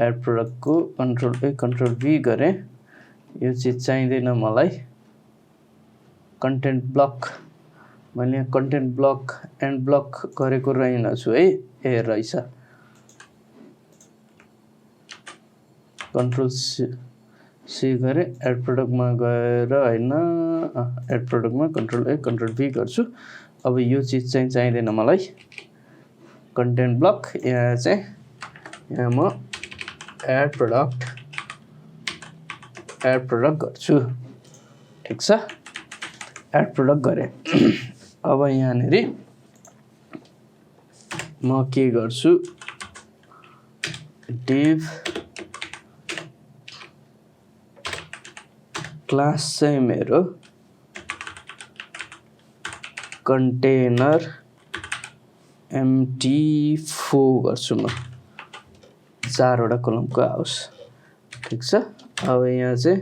एड प्रोडक्ट को कन्ट्रोल V गरे यो चिज चाहिँदैन मलाई। कन्टेन्ट ब्लक, मैले यहाँ कन्टेन्ट ब्लक एन्ड ब्लक गरेको रहेनछु है। ए रहेछ, कन्ट्रोल सी गरे एड प्रोडक्टमा गएर होइन, एड प्रोडक्टमा कन्ट्रोल ए कन्ट्रोल भी गर्छु। अब यो चिज चाहिँ चाहिँदैन मलाई, कन्टेन्ट ब्लक। यहाँ चाहिँ यहाँ म एड प्रोडक्ट गर्छु, ठिक छ। एड प्रोडक्ट गरेँ। अब यहाँनेरि म के गर्छु, डिभ क्लास चाहिँ मेरो कन्टेनर MT4 गर्छु म, 4वटा कलमको आओस्, ठिक छ। अब यहाँ चाहिँ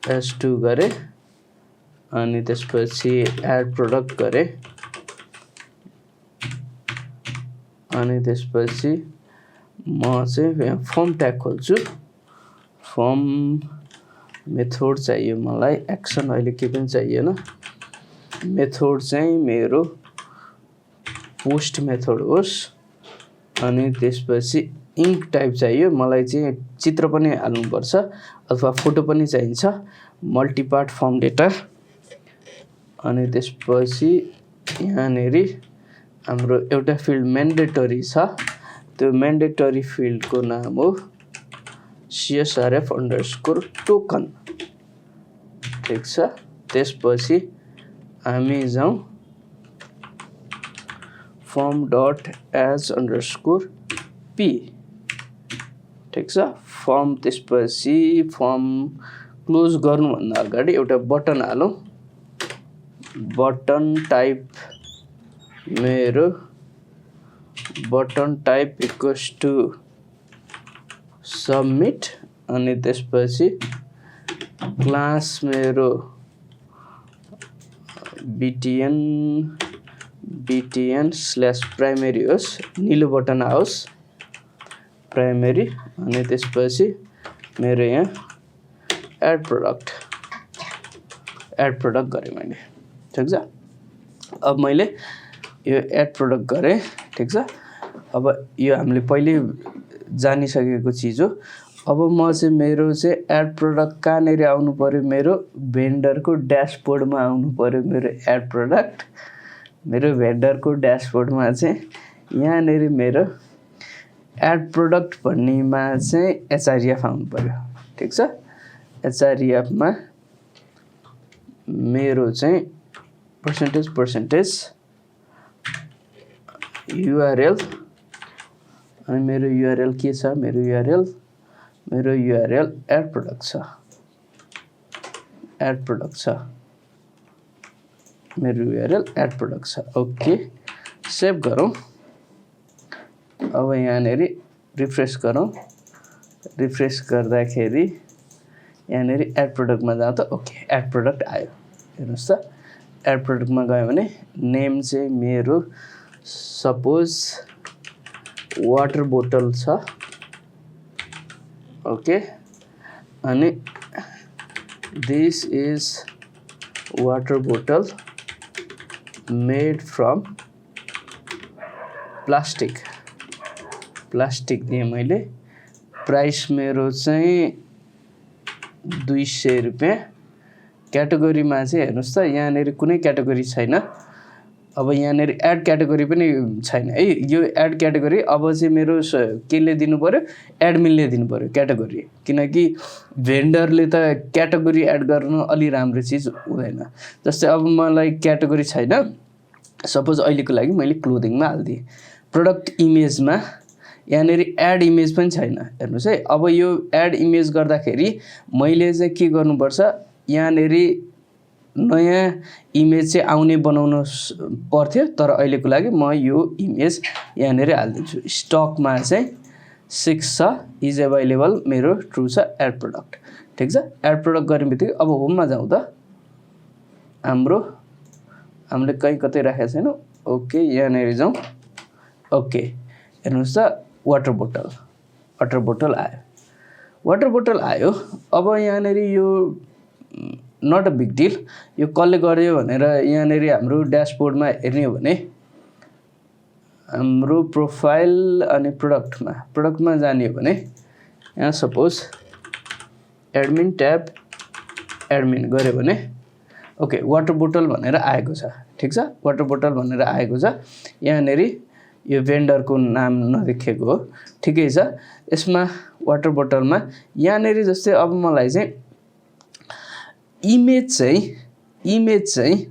S2 गरेँ अनि त्यसपछि एड प्रोडक्ट गरेँ अनि त्यसपछि म चाहिँ यहाँ फर्म ट्याग खोल्छु। फर्म मेथड चाहियो मलाई, एक्सन अहिले के पनि चाहिएन। मेथड चाहिँ मेरो पोस्ट मेथड होस् अनि त्यसपछि इन्क टाइप चाहियो मलाई, चाहिँ चित्र पनि हाल्नुपर्छ अथवा फोटो पनि चाहिन्छ। मल्टिपार्ट फर्म डेटा अनि त्यसपछि यहाँनेरि हाम्रो एउटा फिल्ड म्यान्डेटरी छ, त्यो म्यान्डेटरी फिल्डको नाम हो CSRF_token, ठिक छ। त्यसपछि हामी जाउँ form.as_p, ठिक छ। फर्म त्यसपछि फर्म क्लोज गर्नुभन्दा अगाडि एउटा बटन हालौँ। बटन टाइप मेरो button type equals to submit अनि त्यसपछि क्लास मेरो btn/प्राइमेरी होस्, नीलो बटन आओस् प्राइमेरी। अनि त्यसपछि मेरो यहाँ एड प्रोडक्ट गरेँ मैले, ठिक छ। अब मैले यो एड प्रोडक्ट गरेँ, ठिक छ। अब यो हामीले पहिले जानिसकेको चिज हो। अब म चाहिँ मेरो चाहिँ एड प्रोडक्ट कहाँनेरि आउनु पर्यो, मेरो भेन्डरको ड्यासबोर्डमा आउनु पर्यो। मेरो एड प्रोडक्ट मेरो भेन्डरको ड्यासबोर्डमा चाहिँ यहाँनेरि मेरो एड प्रोडक्ट भन्नेमा चाहिँ HREF आउनु पर्यो, ठिक छ। HREFमा मेरो चाहिँ % URL अनि मेरो URL के छ, मेरो URL एड प्रोडक्ट छ, मेरो URL एड प्रोडक्ट छ। ओके, सेभ गरौँ। अब यहाँनेरि रिफ्रेस गरौँ। रिफ्रेस गर्दाखेरि यहाँनेरि एड प्रोडक्टमा जाँदा त ओके एड प्रोडक्ट आयो। हेर्नुहोस् त, एड प्रोडक्टमा गयो भने नेम चाहिँ मेरो सपोज वाटर बोतल छ, ओके। अनि दिस इज वाटर बोतल मेड फ्रम प्लास्टिक दिएँ मैले। प्राइस मेरो चाहिँ 200 रुपियाँ। क्याटेगोरीमा चाहिँ हेर्नुहोस् त, यहाँनेरि कुनै क्याटेगोरी छैन। अब यहाँनेरि एड क्याटेगोरी पनि छैन है। यो एड क्याटेगोरी अब चाहिँ मेरो केले दिनु पर्यो, एडमिनले दिनु पर्यो क्याटेगोरी, किनकि भेन्डरले त क्याटेगोरी एड गर्नु अलि राम्रो चिज हुँदैन। जस्तै अब मलाई क्याटेगोरी छैन, सपोज अहिलेको लागि मैले क्लोदिङमा हालिदिएँ। प्रोडक्ट इमेजमा यहाँनेरि एड इमेज पनि छैन। हेर्नुहोस् है, अब यो एड इमेज गर्दाखेरि मैले चाहिँ के गर्नुपर्छ, यहाँनेरि नयाँ इमेज चाहिँ आउने बनाउनु पर्थ्यो, तर अहिलेको लागि म यो इमेज यहाँनेरि हालिदिन्छु। स्टकमा चाहिँ 6 छ, इज एभाइलेबल मेरो ट्रु छ एड प्रोडक्ट, ठिक छ। एड प्रोडक्ट गर्ने बित्तिकै अब होममा जाउँ त, हामीले कहीँ कतै राखेको छैनौँ। ओके, यहाँनेरि जाउँ। ओके, हेर्नुहोस् त, वाटर बोतल आयो। वाटर बोतल आयो। अब यहाँनिर यो नट अ बिग डिल, यो कसले गर्यो भनेर यहाँनिर हाम्रो ड्यासबोर्डमा हेर्ने हो भने हाम्रो प्रोफाइल अनि प्रोडक्टमा जाने हो भने यहाँ सपोज एडमिन ट्याब एडमिन गऱ्यो भने ओके वाटर बोतल भनेर आएको छ। ठिक छ, वाटर बोतल भनेर आएको छ। यहाँनिर यो भेन्डरको नाम नदेखिएको हो। ठिकै छ। यसमा वाटर बोतलमा यहाँनिर जस्तै अब मलाई चाहिँ इमेज चाहिँ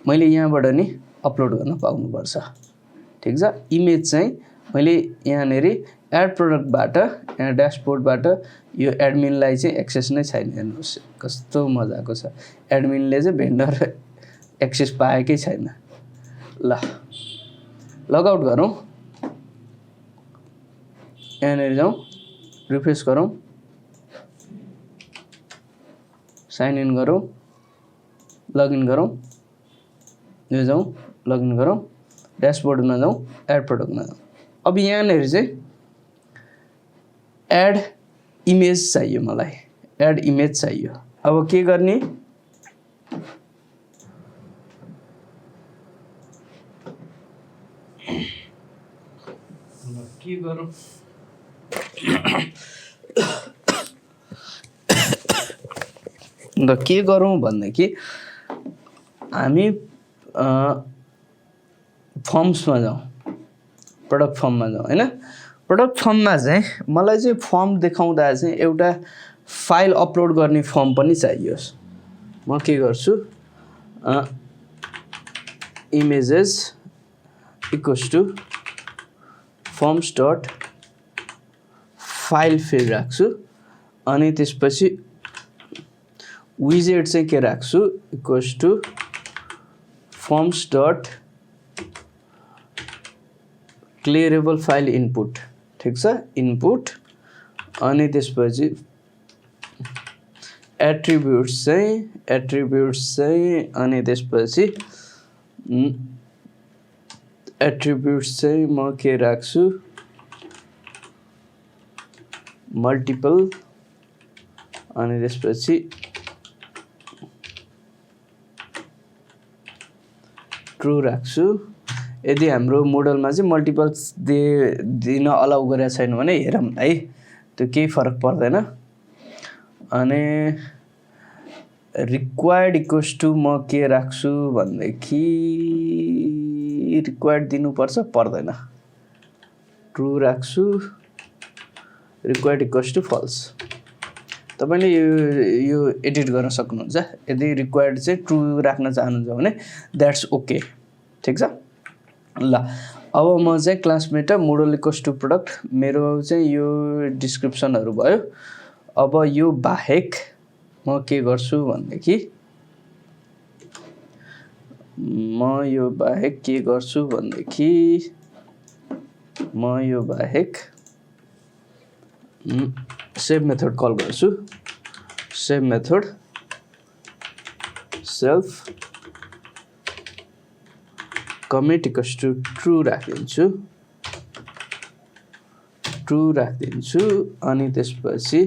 मैले यहाँबाट नि अपलोड गर्न पाउनुपर्छ। ठिक छ, इमेज चाहिँ मैले यहाँनिर एड प्रोडक्टबाट यहाँ ड्यासबोर्डबाट यो एडमिनलाई चाहिँ एक्सेस नै छैन। हेर्नुहोस् कस्तो मजाको छ, एडमिनले चाहिँ भेन्डर एक्सेस पाएकै छैन। ल लगआउट गरौँ, यहाँनिर जाउँ, रिफ्रेस गरौँ, साइन इन गरौँ, लगइन गरौँ, यो जाउँ लगइन गरौँ, ड्यासबोर्डमा जाउँ, एड प्रोडक्टमा जाउँ। अब यहाँनिर चाहिँ एड इमेज चाहियो मलाई, एड इमेज चाहियो। अब के गर्ने, के गरौँ अन्त के गरौँ भनेदेखि हामी फर्म्समा जाउँ, प्रोडक्ट फर्ममा जाउँ होइन। प्रोडक्ट फर्ममा चाहिँ मलाई चाहिँ फर्म देखाउँदा चाहिँ एउटा फाइल अपलोड गर्ने फर्म पनि चाहियोस्। म के गर्छु, images equals to forms dot file फेरि राख्छु अनि त्यसपछि विजेट चाहिँ के राख्छु, equals to forms dot clearable file input. ठिक छ, इनपुट अनि त्यसपछि एट्रिब्युट्स चाहिँ अनि त्यसपछि एट्रिब्युट्स चाहिँ म के राख्छु, मल्टिपल अनि त्यसपछि ट्रु राख्छु। यदि हाम्रो मोडलमा चाहिँ मल्टिपल्स दिन अलाउ गरेको छैन भने हेरौँ है, त्यो केही फरक पर्दैन। अनि रिक्वायर्ड इक्वल्स टु म के राख्छु भनेदेखि रिक्वायर्ड दिनुपर्छ पर्दैन, ट्रु राख्छु, रिक्वायर्ड इक्वल्स टु फल्स। तपाईँले यो एडिट गर्न सक्नुहुन्छ। यदि रिक्वायर्ड चाहिँ ट्रु राख्न चाहनुहुन्छ भने द्याट्स ओके। ठिक छ। ल अब म चाहिँ class meta model equals to product, मेरो चाहिँ यो डिस्क्रिप्सनहरू भयो। अब यो बाहेक म के गर्छु भनेदेखि सेभ मेथड कल गर्छु। Save method self commit equals to true राखिदिन्छु अनि त्यसपछि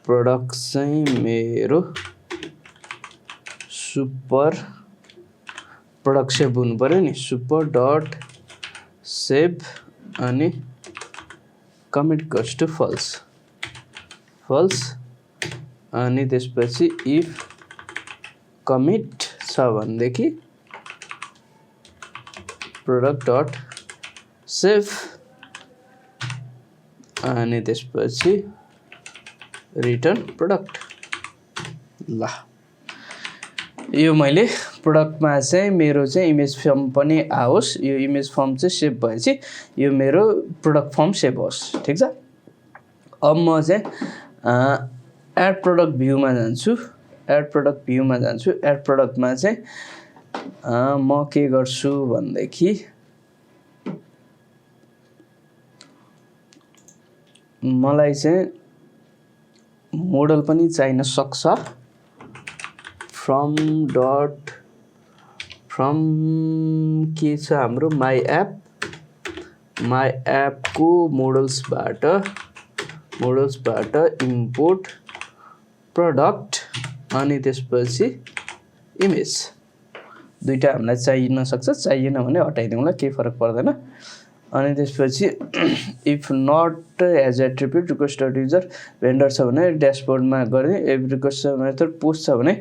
प्रोडक्ट चाहिँ मेरो सुपर प्रोडक्ट सेभ हुनु पर्यो नि, सुपर डट सेभ अनि कमिट इक्वल्स टु फल्स अनि त्यसपछि इफ कमिट छ भनेदेखि प्रोडक्ट डट सेभ अनि त्यसपछि रिटर्न प्रोडक्ट। ल यो मैले प्रोडक्टमा चाहिँ मेरो चाहिँ इमेज फर्म पनि आओस्, यो इमेज फर्म चाहिँ सेभ भएपछि यो मेरो प्रोडक्ट फर्म सेभ होस्। ठिक छ। अब म चाहिँ एड प्रोडक्ट भ्यूमा जान्छु। एड प्रोडक्टमा चाहिँ म के गर्छु भनेदेखि मलाई चाहिँ मोडल पनि चाहिन सक्छ, फ्रम के छ हाम्रो माई एपको मोडल्सबाट इम्पोर्ट प्रोडक्ट अनि त्यसपछि इमेज दुईटा हामीलाई चाहिन सक्छ, चाहिएन भने हटाइदिउँला, केही फरक पर्दैन। अनि त्यसपछि if not has attribute request dot user vendor छ भने ड्यासबोर्डमा गर्ने, इफ रिक्वेस्ट मेथड पोस्ट छ भने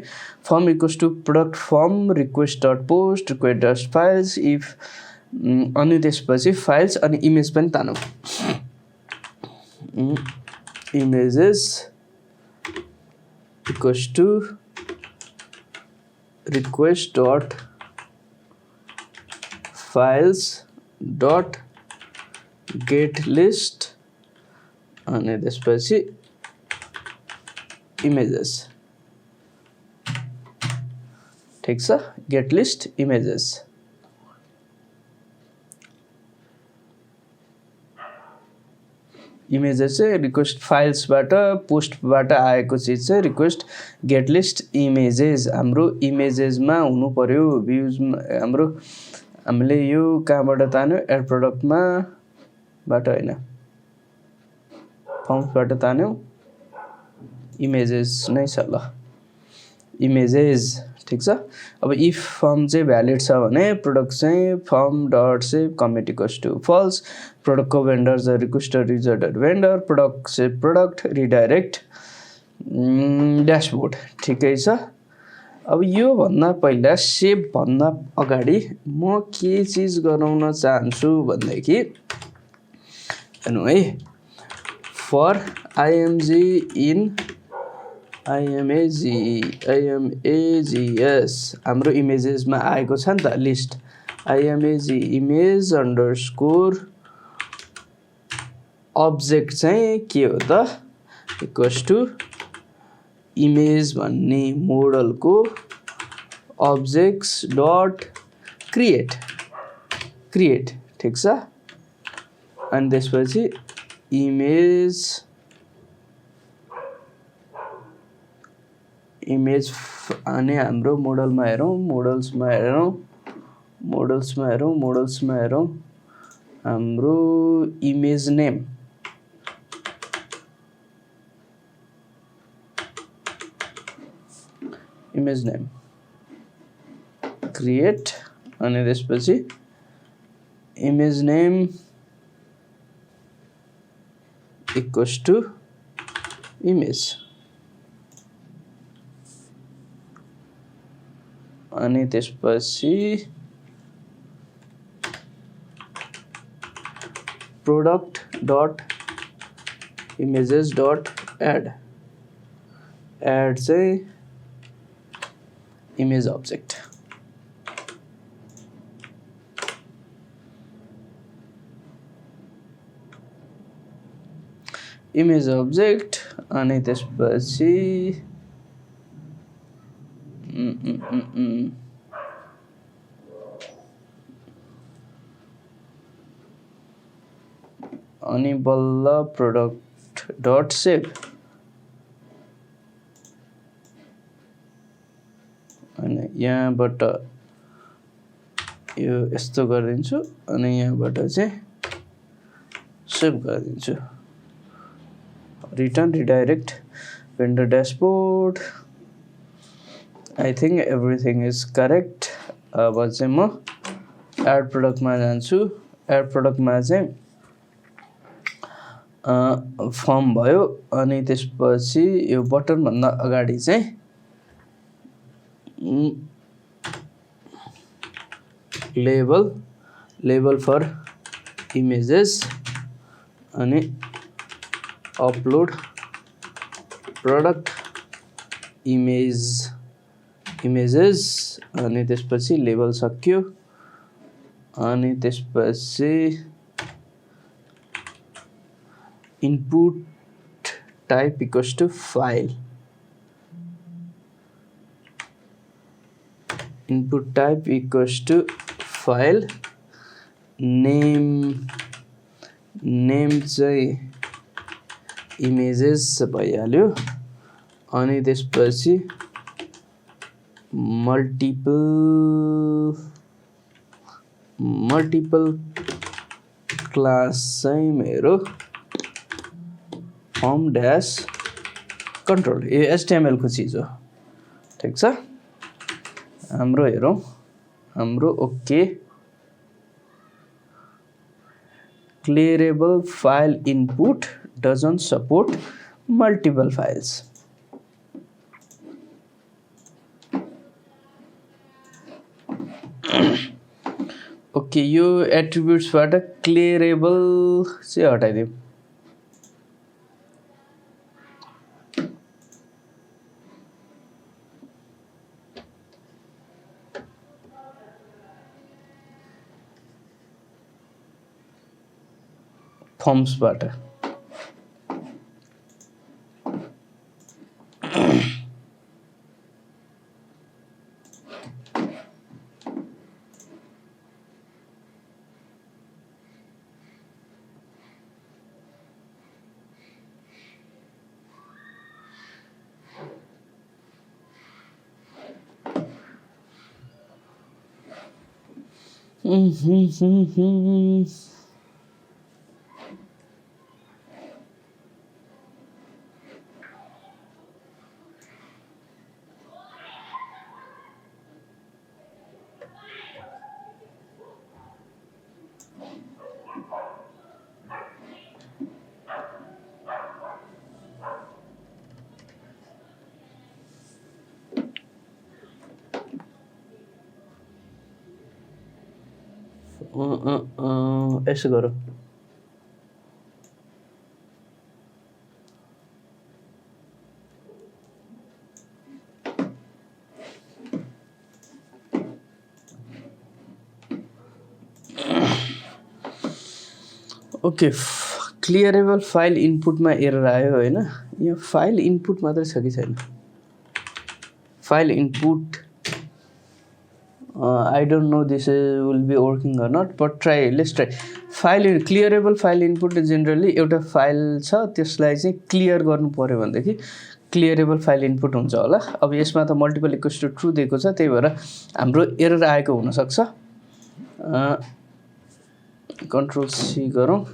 form equals to product form request dot post request dot files if अनि त्यसपछि फाइल्स अनि इमेज पनि तानौँ। Images equals to request dot files dot get list अनि त्यसपछि इमेजेस। ठिक छ, गेट लिस्ट इमेजेस। इमेजेस चाहिँ रिक्वेस्ट फाइल्सबाट पोस्टबाट आएको चिज चाहिँ रिक्वेस्ट गेट लिस्ट इमेजेस हाम्रो इमेजेसमा हुनु पर्यो। भ्युजमा हामीले यो कहाँबाट तान्यो, एड प्रोडक्टमा बाट हैन, फर्म्सबाट तान्यो, इमेजेस नै छ ल, इमेजेस। ठिक छ। अब इफ फर्म चाहिँ भ्यालिड छ भने प्रोडक्ट चाहिँ form dot save commit equals to false, प्रोडक्टको भेन्डर चाहिँ request dot user dot vendor, product save product redirect dashboard. ठिकै छ। अब यो भन्दा पहिला सेभ भन्दा अगाडि म के चिज गराउन चाहन्छु भन्दाखेरि हेर्नु है, फर images हाम्रो इमेजेसमा आएको छ नि त लिस्ट, image अन्डरस्कोर अब्जेक्ट चाहिँ के हो त, इक्वल्स टु इमेज भन्ने मोडलको अब्जेक्ट्स डट क्रिएट। ठिक छ। अनि त्यसपछि इमेज अनि हाम्रो मोडलमा हेरौँ, मोडल्समा हेरौँ हाम्रो इमेज नेम क्रिएट अनि त्यसपछि image name equals to image अनि त्यसपछि product dot images dot add चाहिँ इमेज अब्जेक्ट। इमेज अब्जेक्ट अनि त्यसपछि अनि बल्ल प्रोडक्ट डट सेभ अनि यहाँबाट यो यस्तो गरिदिन्छु अनि यहाँबाट चाहिँ सेभ गरिदिन्छु। Return redirect vendor dashboard. I think everything is correct. अब चाहिँ म एड प्रोडक्टमा जान्छु। एड प्रोडक्टमा चाहिँ फर्म भयो अनि त्यसपछि यो बटनभन्दा अगाडि चाहिँ लेबल फर इमेजेस अनि अपलोड प्रोडक्ट इमेजेस अनि त्यसपछि लेबल सक्यो अनि त्यसपछि input type equals to file. Input type equals to file. Name चाहिँ इमेजेस भइहाल्यो अनि त्यसपछि मल्टिपल क्लास चाहिँ मेरो फर्म ड्यास कन्ट्रोल, यो HTML को चिज हो। ठिक छ, हाम्रो हेरौँ, हाम्रो okay. Clearable file input doesn't support multiple files. Okay, यो एट्रिब्युट्सबाट क्लियरेबल चाहिँ हटाइदिउँ। फर्म्सबाट यसो गरौँ। ओके, क्लियरेबल फाइल इनपुटमा एरर आयो होइन। यो फाइल इनपुट मात्रै छ कि छैन? File input, I don't know this will be working or not, but try, let's try. Clearable file input generally एउटा फाइल छ, त्यसलाई चाहिँ क्लियर गर्नु पर्यो भनेदेखि क्लियरेबल फाइल इनपुट हुन्छ होला। अब यसमा त मल्टिपल इक्वल्स टु ट्रु दिएको छ, त्यही भएर हाम्रो एरर आएको हुनसक्छ। कन्ट्रोल सी गरौँ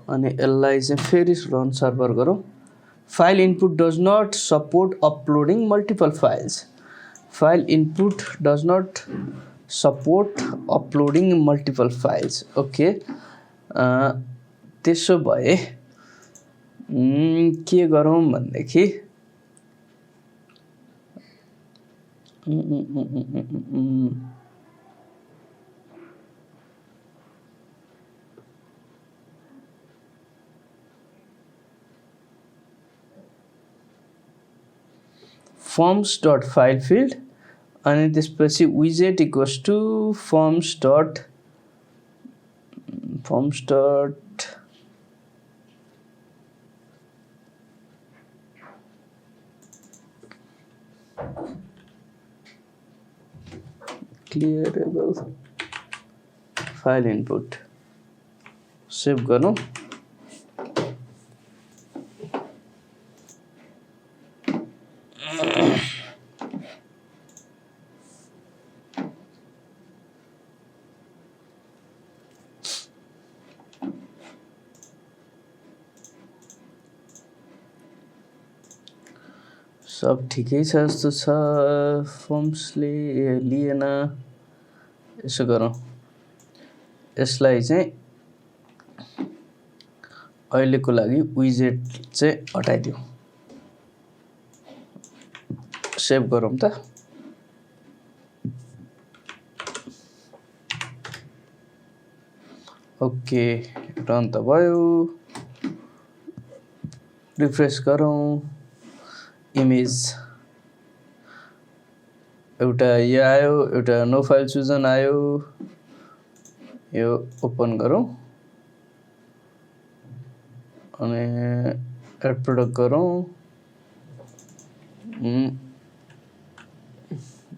अनि यसलाई चाहिँ फेरि रन सर्भर गरौँ। File input does not support uploading multiple files. File input does not support uploading multiple files. Okay, त्यसो भए के गरौँ भनेदेखि फर्म्स डट फाइल फिल्ड अनि त्यसपछि विजेट equals to forms dot clearable file input save गरौँ। सब ठिकै छ जस्तो छ, फर्म्सले लिएन। यसो गरौँ, यसलाई चाहिँ अहिलेको लागि विजेट चाहिँ हटाइदिउँ। सेभ गरौँ त। ओके, रन त भयो। रिफ्रेस गरौँ। इमेज एउटा यो आयो, एउटा नो फाइल चुजन आयो। यो ओपन गरौँ अनि एड प्रोडक्ट गरौँ।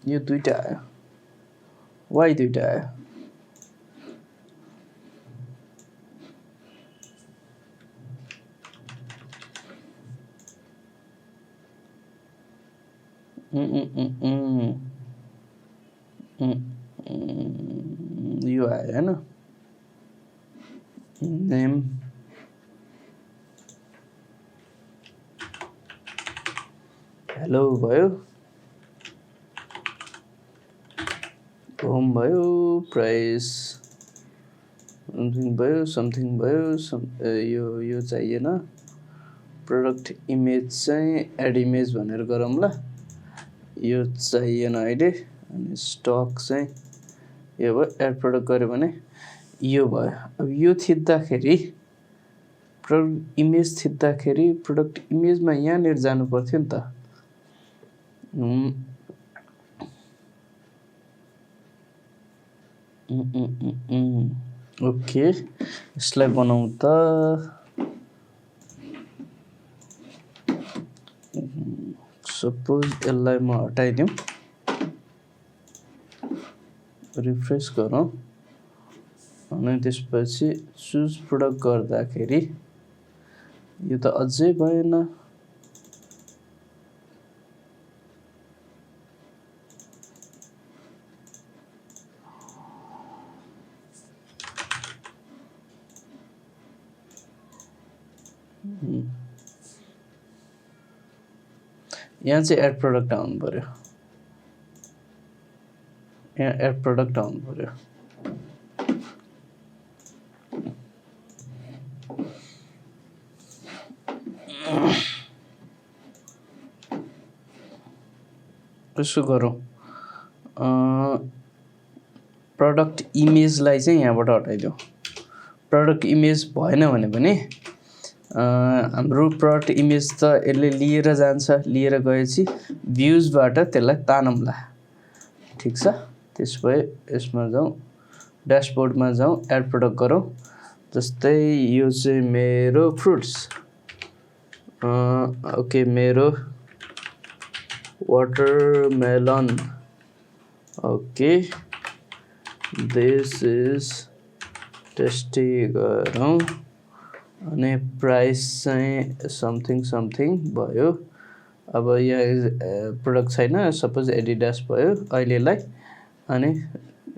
यो दुईटा आयो, वाइ दुईटा आयो। यो आयो होइन, नेम हेलो भयो, होम भयो, प्राइस समथिङ भयो, यो चाहिएन। प्रोडक्ट इमेज चाहिँ एड इमेज भनेर गरौँला, यो चाहिएन अहिले। अनि स्टक चाहिँ यो भयो, एड प्रोडक्ट गऱ्यो भने यो भयो। अब यो थिच्दाखेरि प्रोडक्ट इमेज थिच्दाखेरि प्रोडक्ट इमेजमा यहाँनिर जानु पर्थ्यो नि त। ओके, यसलाई बनाउँ त। सपोज यसलाई म हटाइदिउँ, रिफ्रेस गरौँ, अनि त्यसपछि चुज प्रोडक्ट गर्दाखेरि यो त अझै भएन। यहाँ चाहिँ एड प्रोडक्ट आउनु पर्यो, यहाँ एड प्रोडक्ट आउनु पर्यो। यसो गरौँ, प्रोडक्ट इमेजलाई चाहिँ यहाँबाट हटाइदिउँ। प्रोडक्ट इमेज भएन भने पनि हाम्रो प्रोडक्ट इमेज त यसले लिएर जान्छ, लिएर गएपछि भ्युजबाट त्यसलाई तानौँला। ठिक छ, त्यस भए यसमा जाउँ, ड्यासबोर्डमा जाउँ, एड प्रोडक्ट गरौँ। जस्तै यो चाहिँ मेरो फ्रुट्स, ओके, मेरो watermelon, okay, this is tasty गरौँ। अनि प्राइस चाहिँ समथिङ समथिङ भयो। अब यहाँ प्रोडक्ट छैन, सपोज एडिडास भयो अहिलेलाई। अनि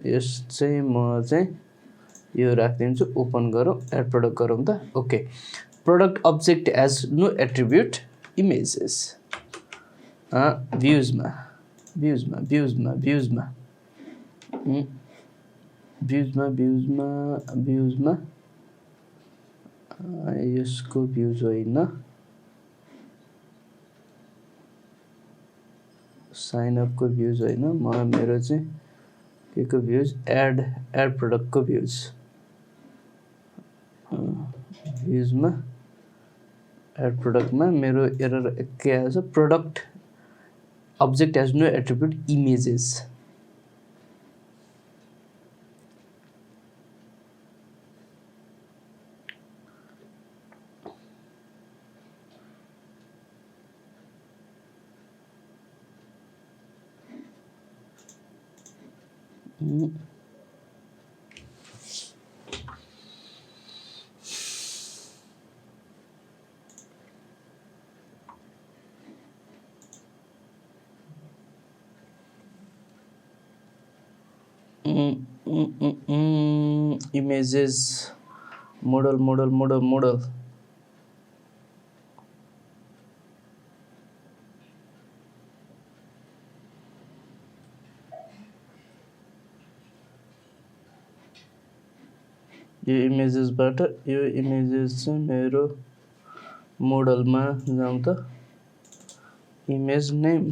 यस चाहिँ म चाहिँ यो राखिदिन्छु, ओपन गरौँ, एड प्रोडक्ट गरौँ त। Okay, product object has no attribute images, भ्युजमा भ्युजमा भ्युजमा भ्युजमा भ्युजमा भ्युजमा भ्युजमा यसको भ्युज होइन, साइनअपको भ्युज होइन, मेरो चाहिँ के को भ्युज, एड प्रोडक्टको भ्युज। भ्युजमा एड प्रोडक्टमा मेरो एरर के आएछ, product object has no attribute images. Images, model model model model, यो इमेजेसबाट यो इमेजेस चाहिँ मेरो मोडलमा जाउँ त। Image name,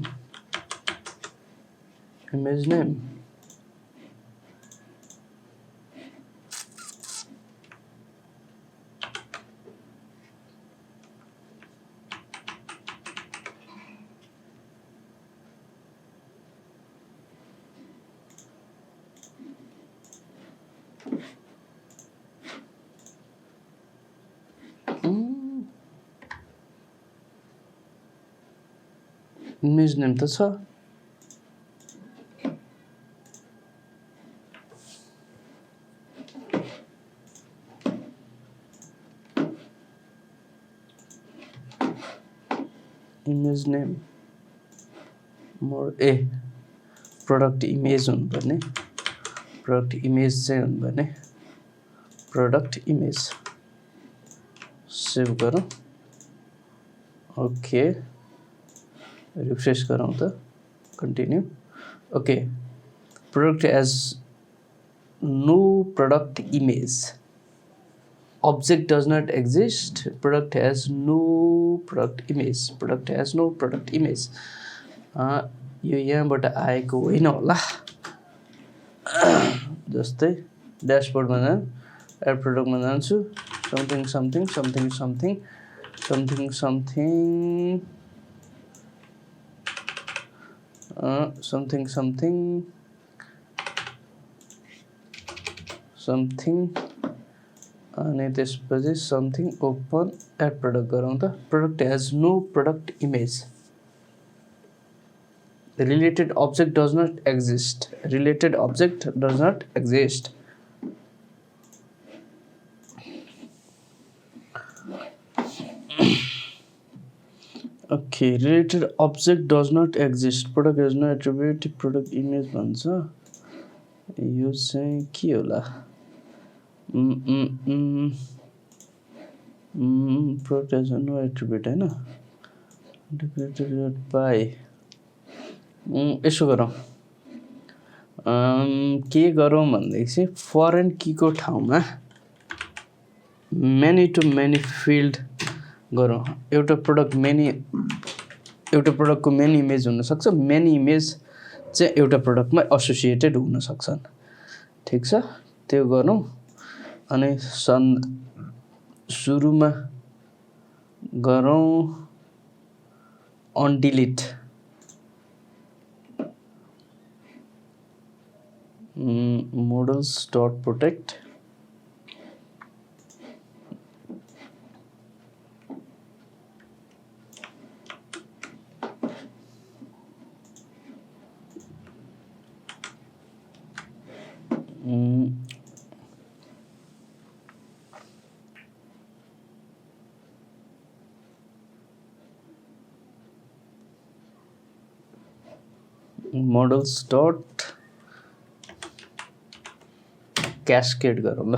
image name, image name त छ। Image name more product image हुनुपर्ने, प्रोडक्ट इमेज चाहिँ हुनुपर्ने, प्रोडक्ट इमेज सेभ गरौँ। ओके रिफ्रेश गरौँ त, continue. Okay product has no product image, object does not exist, product has no product image, product has no product image। यो यहाँबाट आएको होइन होला। जस्तै ड्यासबोर्डमा जान, एड प्रोडक्टमा जान्छु, something something something something something something something something something अनि त्यसपछि समथिङ ओपन एड प्रोडक्ट गरौँ त। Product has no product image, related object does not exist, related object does not exist. Okay related object does not exist, product has no attribute, product image भन्छ। यो चाहिँ के होला? Product has no attribute होइन, डिक्लेरेटेड by. यसो गरौँ, के गरौँ भनेदेखि चाहिँ फरेन कीको ठाउँमा मेनी टु मेनी फिल्ड गरौँ। एउटा प्रोडक्टको मेनी इमेज हुनसक्छ, मेनी इमेज चाहिँ एउटा प्रोडक्टमा एसोसिएटेड हुन सक्छन्। ठिक छ, त्यो गरौँ। अनि सुरुमा गरौँ on delete, models dot protect, models dot cascade गरौँ ल।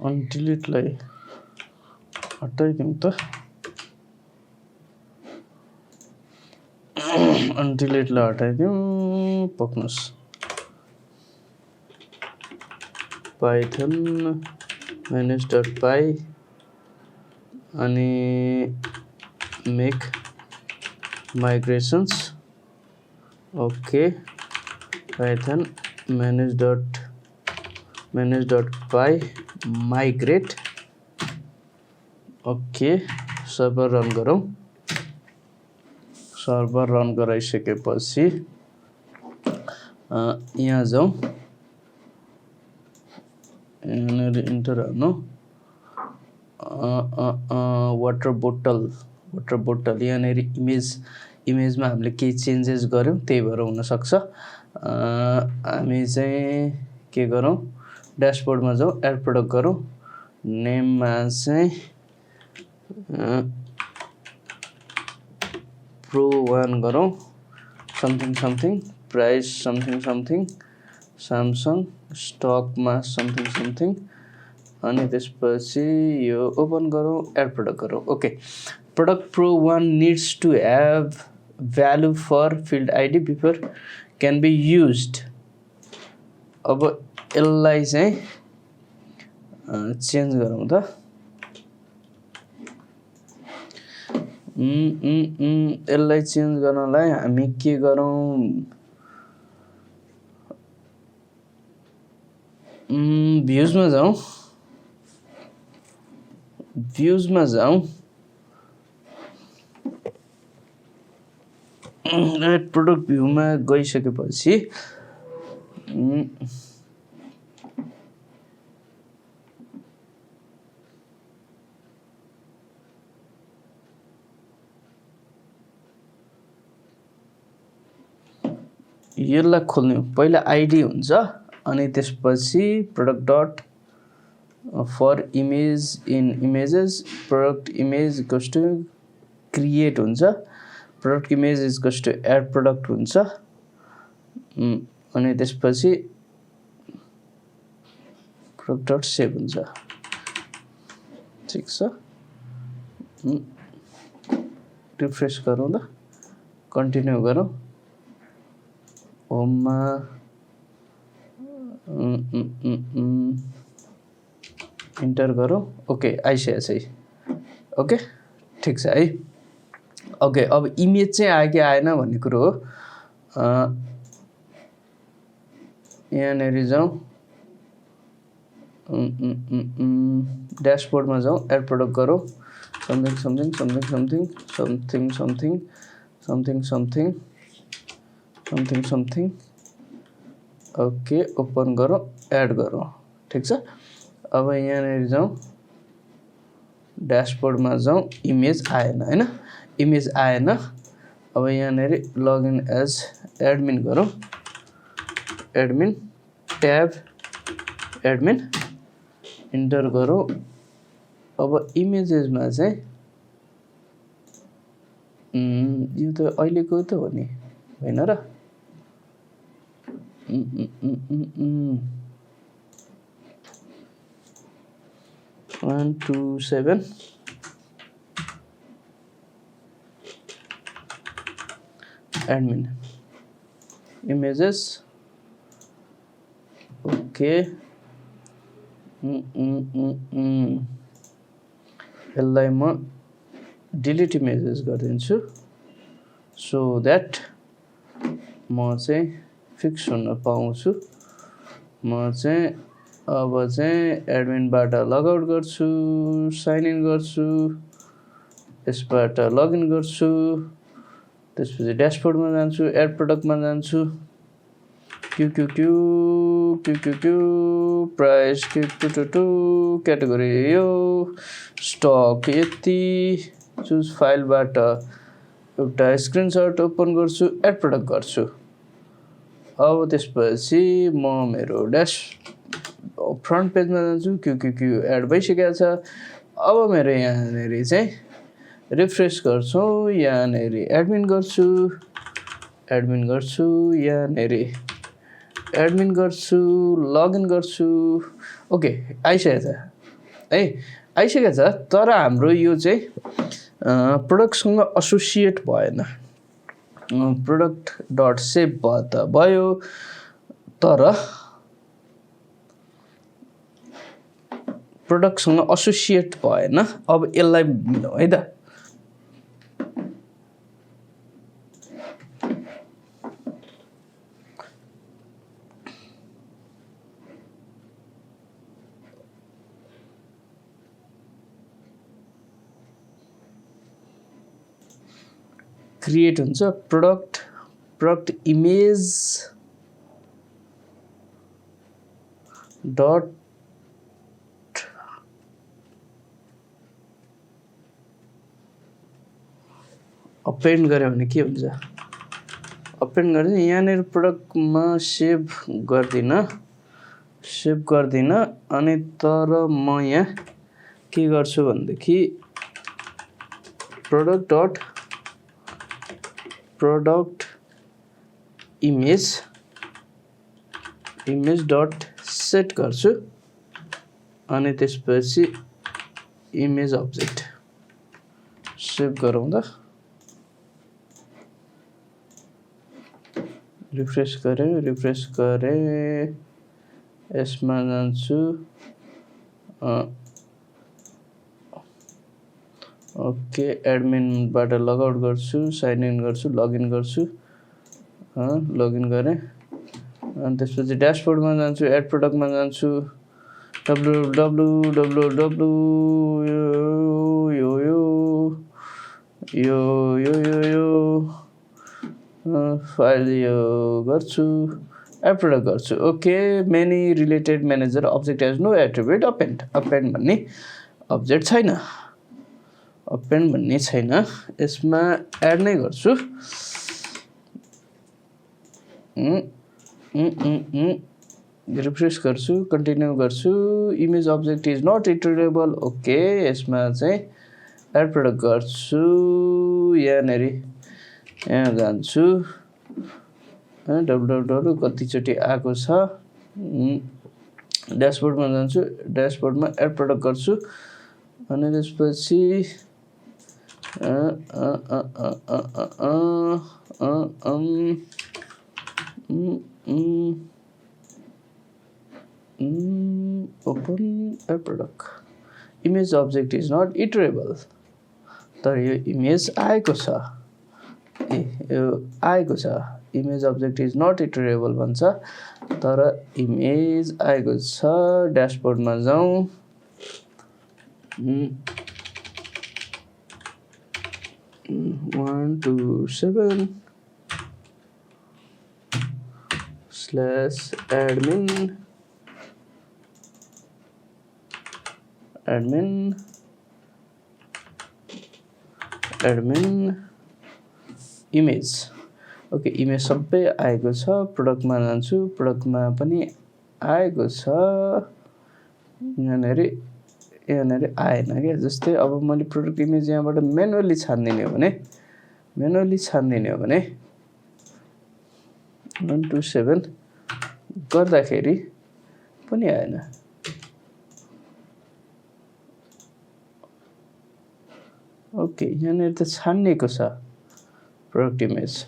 अन डिलिटलाई हटाइदिउँ त, अन डिलिटलाई हटाइदिउँ। पक्नुहोस्, पाइथन म्यानेज डट पाई अनि make migrations. Okay Python manage dot py migrate. Okay server run गरौँ। सर्भर रन गराइसकेपछि यहाँ जाउँ, यहाँनिर इन्टर हाल्नु, वाटर बोटल यहाँनिर इमेजमा हामीले केही चेन्जेस गऱ्यौँ, त्यही भएर हुनसक्छ। हामी चाहिँ के गरौँ, ड्यासबोर्डमा जाउँ, एड प्रोडक्ट गरौँ, नेममा चाहिँ प्रो 1 गरौँ, something something, price something something, Samsung, स्टकमा समथिङ समथिङ, अनि त्यसपछि यो ओपन गरौँ, एड प्रोडक्ट गरौँ। Okay product pro 1 needs to have value for field ID before can be used. अब यसलाई चाहिँ चेन्ज गरौँ त। यसलाई चेन्ज गर्नलाई हामी के गरौँ, भ्युजमा जाउँ, एड प्रोडक्ट भ्यूमा गइसकेपछि यसलाई खोल्ने हो। पहिला आइडी हुन्छ अनि त्यसपछि product dot for image in images product image equals to create हुन्छ, product image equals to add product हुन्छ अनि त्यसपछि प्रोडक्ट डट सेभ हुन्छ। ठिक छ, रिफ्रेस गरौँ त, कन्टिन्यू गरौँ। होममा इन्टर गरौँ। ओके आइसकेको छ है। ओके ठिक छ है। ओके अब इमेज चाहिँ आयो कि आएन भन्ने कुरो हो। यहाँनिर जाउँ, ड्यासबोर्डमा जाउँ, एड प्रोडक्ट गरौँ, something something something something something something something something something something. Okay open गरौँ, एड गरौँ। ठिक छ, अब यहाँनिर जाउँ, ड्यासबोर्डमा जाउँ, इमेज आएन हैन, इमेज आएन। अब यहाँनिर लगइन एज एडमिन गरौँ, एडमिन ट्याब एडमिन इन्टर गरौँ। अब इमेजेसमा चाहिँ यो त अहिलेको त हो नि, होइन र? 1 2 7 admin images. Okay. यसलाई म डिलिट इमेजेस गरिदिन्छु सो द्याट म चाहिँ फिक्स हुन पाउँछु। म चाहिँ अब चाहिँ एडमिनबाट लगआउट गर्छु, साइन इन गर्छु, यसबाट लगइन गर्छु, त्यसपछि ड्यासबोर्डमा जान्छु, एड प्रोडक्टमा जान्छु, क्यू प्राइस क्याटेगोरी यो, स्टक यति, चुज फाइलबाट एउटा स्क्रिनशट ओपन गर्छु, एड प्रोडक्ट गर्छु। अब त्यसपछि म मेरो फ्रन्ट पेजमा जान्छु, क्यू एड भइसकेको छ। अब मेरो यहाँनिर चाहिँ रिफ्रेस गर्छु, यहाँनिर एडमिन गर्छु, यहाँनिर एडमिन गर्छु, लगइन गर्छु। ओके आइसकेको छ है, आइसकेको छ। तर हाम्रो यो चाहिँ प्रोडक्टसँग एसोसिएट भएन। प्रोडक्ट डट सेभ भयो त भयो, तर प्रोडक्टसँग एसोसिएट भएन। अब यसलाई मिलाउँ है त। क्रिएट हुन्छ, प्रोडक्ट इमेज डट अपेन्ड गऱ्यो भने के हुन्छ? अपेन्ड गरेर यहाँनिर प्रोडक्टमा सेभ गर्दिन अनि तर म यहाँ के गर्छु भनेदेखि प्रोडक्ट इमेज डट सेट गर्छु अनि त्यसपछि इमेज अब्जेक्ट सेभ गरौँ त। रिफ्रेस गरेँ, यसमा जान्छु, ओके एडमिनबाट लगआउट गर्छु, साइन इन गर्छु, लगइन गर्छु, लगइन गरेँ, अनि त्यसपछि ड्यासबोर्डमा जान्छु, एड प्रडक्टमा जान्छु, www यो फाइल यो गर्छु, एड प्रडक्ट गर्छु। Okay, many related manager object has no attribute append भन्ने अब्जेक्ट छैन, अपेन्ड भन्ने छैन, यसमा एड नै गर्छु। रिफ्रेस गर्छु, कन्टिन्यू गर्छु। Image object is not iterable, okay, यसमा चाहिँ एड प्रडक्ट गर्छु, यहाँनिर यहाँ जान्छु, www कतिचोटि आएको छ, ड्यासबोर्डमा जान्छु, ड्यासबोर्डमा एड प्रडक्ट गर्छु, अनि त्यसपछि open add product, image object is not iterable, तर यो इमेज आएको छ, यो आएको छ, image object is not iterable भन्छ, तर इमेज आएको छ। ड्यासबोर्डमा जाउँ, 1 2 7 admin इमेज, ओके, इमेज सबै आएको छ। प्रोडक्टमा जान्छु, प्रोडक्टमा पनि आएको छ, यहाँनिर आएन क्या। जस्तै अब मैले प्रोडक्ट इमेज यहाँबाट म्यानुअली छानिदिने हो भने 1 2 7 गर्दाखेरि पनि आएन। ओके, यहाँनिर त छानिएको छ प्रोडक्ट इमेज।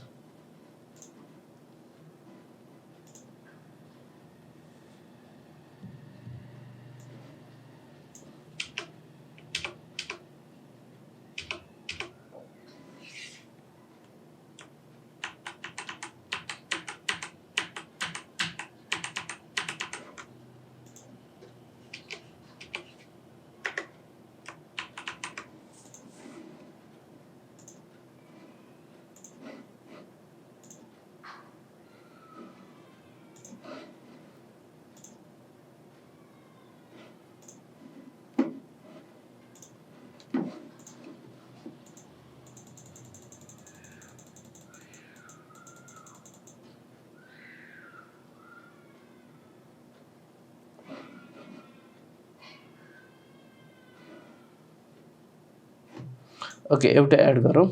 ओके, एउटा एड गरौँ,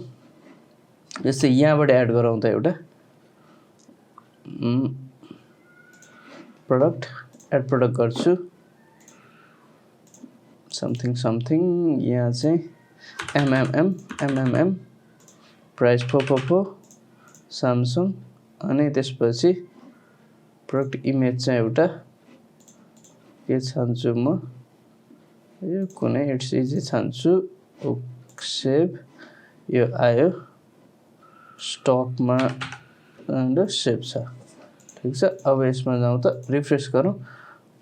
जस्तै यहाँबाट एड गरौँ त एउटा प्रोडक्ट, एड प्रोडक्ट गर्छु, समथिङ, यहाँ चाहिँ एमएमएम प्राइस 444 स्यामसङ, अनि त्यसपछि प्रोडक्ट इमेज चाहिँ एउटा के छान्छु म, यो कुनै इट्स इजी छान्छु, सेभ, यो आयो स्टकमा सेभ छ, ठिक छ। अब यसमा जाउँ त, रिफ्रेस गरौँ,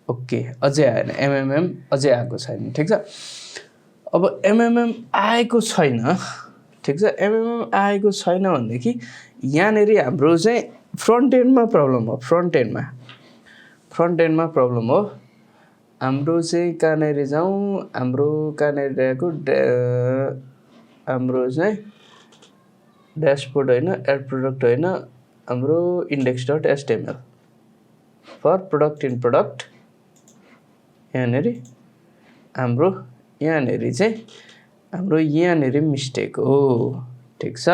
ओके, अझै आएन, एमएमएम अझै आएको छैन, ठिक छ। अब एमएमएम आएको छैन, ठिक छ, एमएमएम आएको छैन भनेदेखि यहाँनिर हाम्रो चाहिँ फ्रन्ट एन्डमा प्रब्लम हो, फ्रन्ट एन्डमा प्रब्लम हो। हाम्रो चाहिँ कहाँनिर जाउँ, हाम्रो कहाँनिर रहेको हाम्रो चाहिँ ड्यासबोर्ड होइन, एड प्रोडक्ट होइन, हाम्रो index.html for product in product, यहाँनिर हाम्रो यहाँनिर मिस्टेक हो, ठिक छ,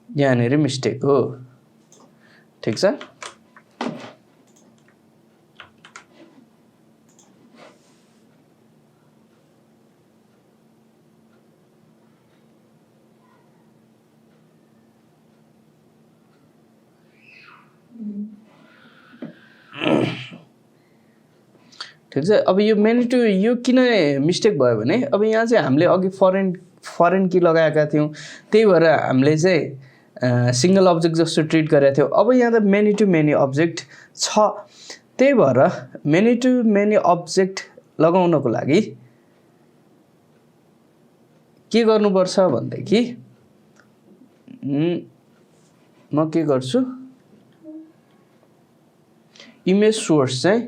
यहाँनिर मिस्टेक हो, ठिक छ। ठिक छ। अब यो मेनी टु यो किन मिस्टेक भयो भने अब यहाँ चाहिँ हामीले अघि फरेन की लगाएका थियौँ, त्यही भएर हामीले चाहिँ सिङ्गल अब्जेक्ट जस्तो ट्रिट गरेको थियो। अब यहाँ त मेनी टु मेनी अब्जेक्ट छ, त्यही भएर मेनी टु मेनी अब्जेक्ट लगाउनको लागि के गर्नुपर्छ भनेदेखि म के गर्छु, इमेज सोर्स चाहिँ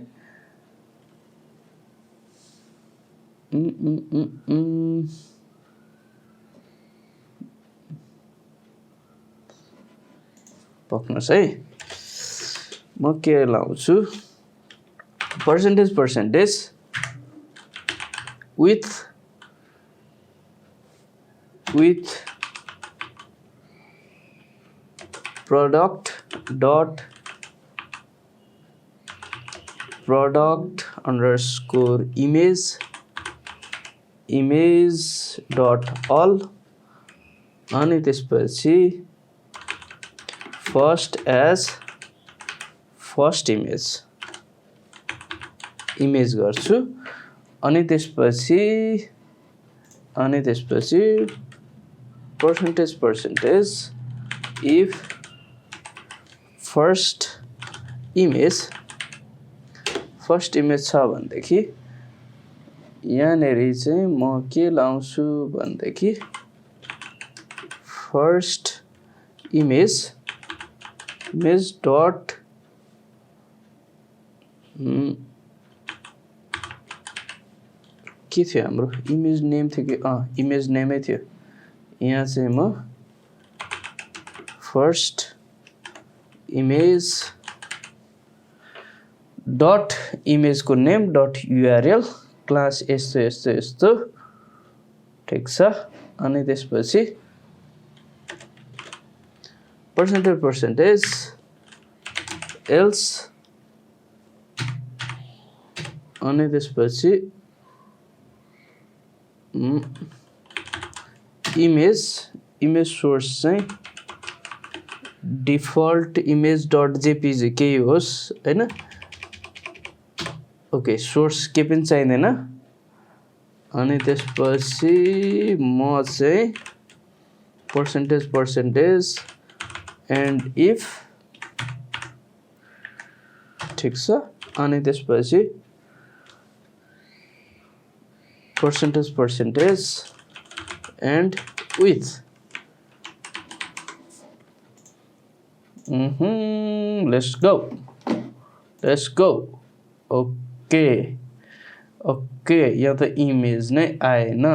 पक्नुहोस् है, म के लाउँछु, percentage with product underscore image dot all अनि त्यसपछि फर्स्ट इमेज गर्छु अनि त्यसपछि पर्सेन्टेज इफ फर्स्ट इमेज छ भनेदेखि यहाँनेरि चाहिँ म के लाउँछु भनेदेखि फर्स्ट इमेज डट के थियो हाम्रो इमेज नेम थियो कि इमेज नेमै थियो। यहाँ चाहिँ म फर्स्ट इमेज डट इमेजको नेम डट युआरएल क्लास यस्तो ठिक छ। अनि त्यसपछि पर्सेन्टेज एल्स अनि त्यसपछि इमेज सोर्स चाहिँ डिफल्ट इमेज डट जेपीजी केही होस् हैन। ओके, सोर्स के पनि चाहिँदैन। अनि त्यसपछि म चाहिँ पर्सेन्टेज एन्ड इफ ठिक छ। अनि त्यसपछि percentage and with let's go okay यहाँ त इमेज नै आएन।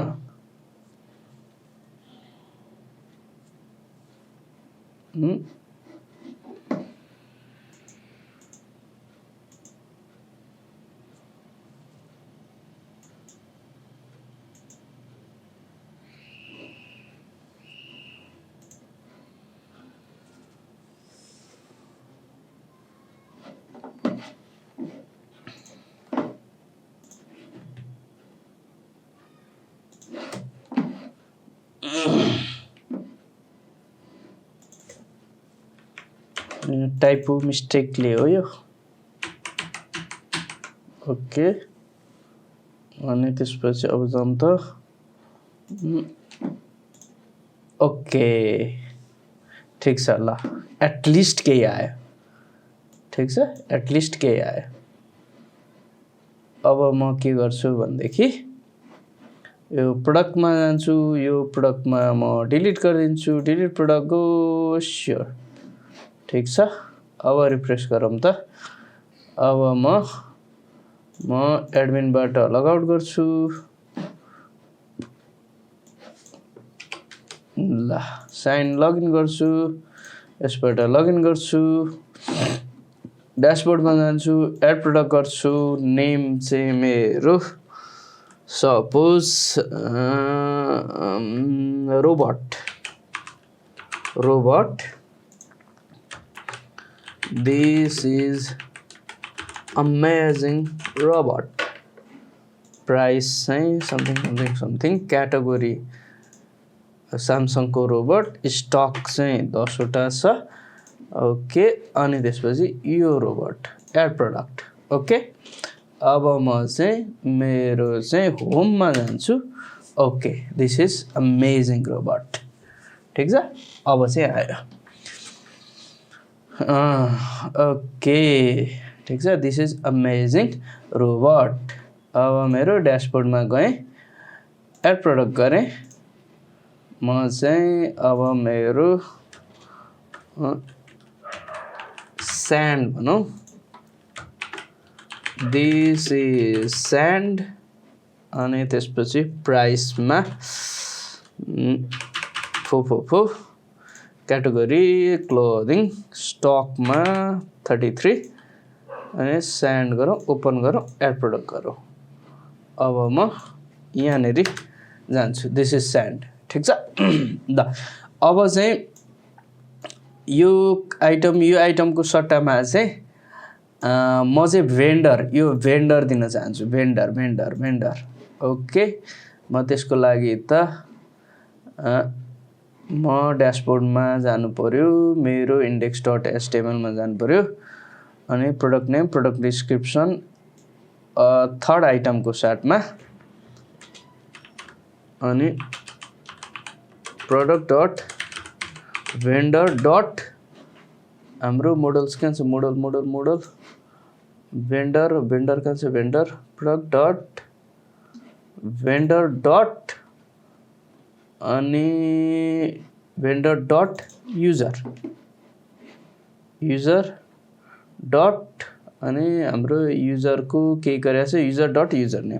टाइपो मिस्टेकले हो यो। ओके, अनि त्यसपछि अब जाउँ त। ओके ठिक छ ल, एटलिस्ट केही आयो। ठिक छ, एटलिस्ट केही आयो। अब म के गर्छु भनेदेखि यो प्रोडक्टमा जान्छु, यो प्रोडक्टमा म डिलिट गरिदिन्छु, डिलिट प्रोडक्ट गो स्योर। ठिक छ, अब रिफ्रेस गरौँ त। अब म एडमिनबाट लगआउट गर्छु। ल साइन लगइन गर्छु, यसबाट लगइन गर्छु, ड्यासबोर्डमा जान्छु, एड प्रोडक्ट गर्छु, नेम चाहिँ मेरो suppose robot this is amazing robot, price चाहिँ something, category स्यामसङको रोबोट, स्टक चाहिँ 10 वटा छ। ओके, अनि त्यसपछि यो रोबोट एड प्रोडक्ट। ओके, अब म चाहिँ मेरो चाहिँ होममा जान्छु। Okay, this is amazing robot. ठिक छ, अब चाहिँ आयो। ओके ठिक छ, दिस इज अमेजिङ रोबोट। अब मेरो ड्यासबोर्डमा गएँ, एड प्रडक्ट गरेँ, म चाहिँ अब मेरो स्यान्ड भनौँ, दिस इज स्यान्ड, अनि त्यसपछि प्राइसमा फो क्याटेगोरी क्लोदिङ, स्टकमा 33, अनि स्यान्ड गरौँ, ओपन गरौँ, एड प्रडक्ट गरौँ। अब म यहाँनिर जान्छु, दिस इज स्यान्ड, ठिक छ ल। अब चाहिँ यो आइटमको सट्टामा चाहिँ म चाहिँ यो भेन्डर दिन चाहन्छु, भेन्डर। ओके, म त्यसको लागि त म ड्यासबोर्डमा जानु पर्यो, मेरो index.html मा जानु पर्यो, अनि product name, product description, third आइटमको साथमा, अनि प्रोडक्ट डट भेन्डर डट, हाम्रो मोडल्स कहाँ छ, मोडल भेन्डर कहाँ छ, vendor, product dot vendor dot, अनि भेन्डर डट युजर डट, अनि हाम्रो युजरको के गरेको छ, user dot user name,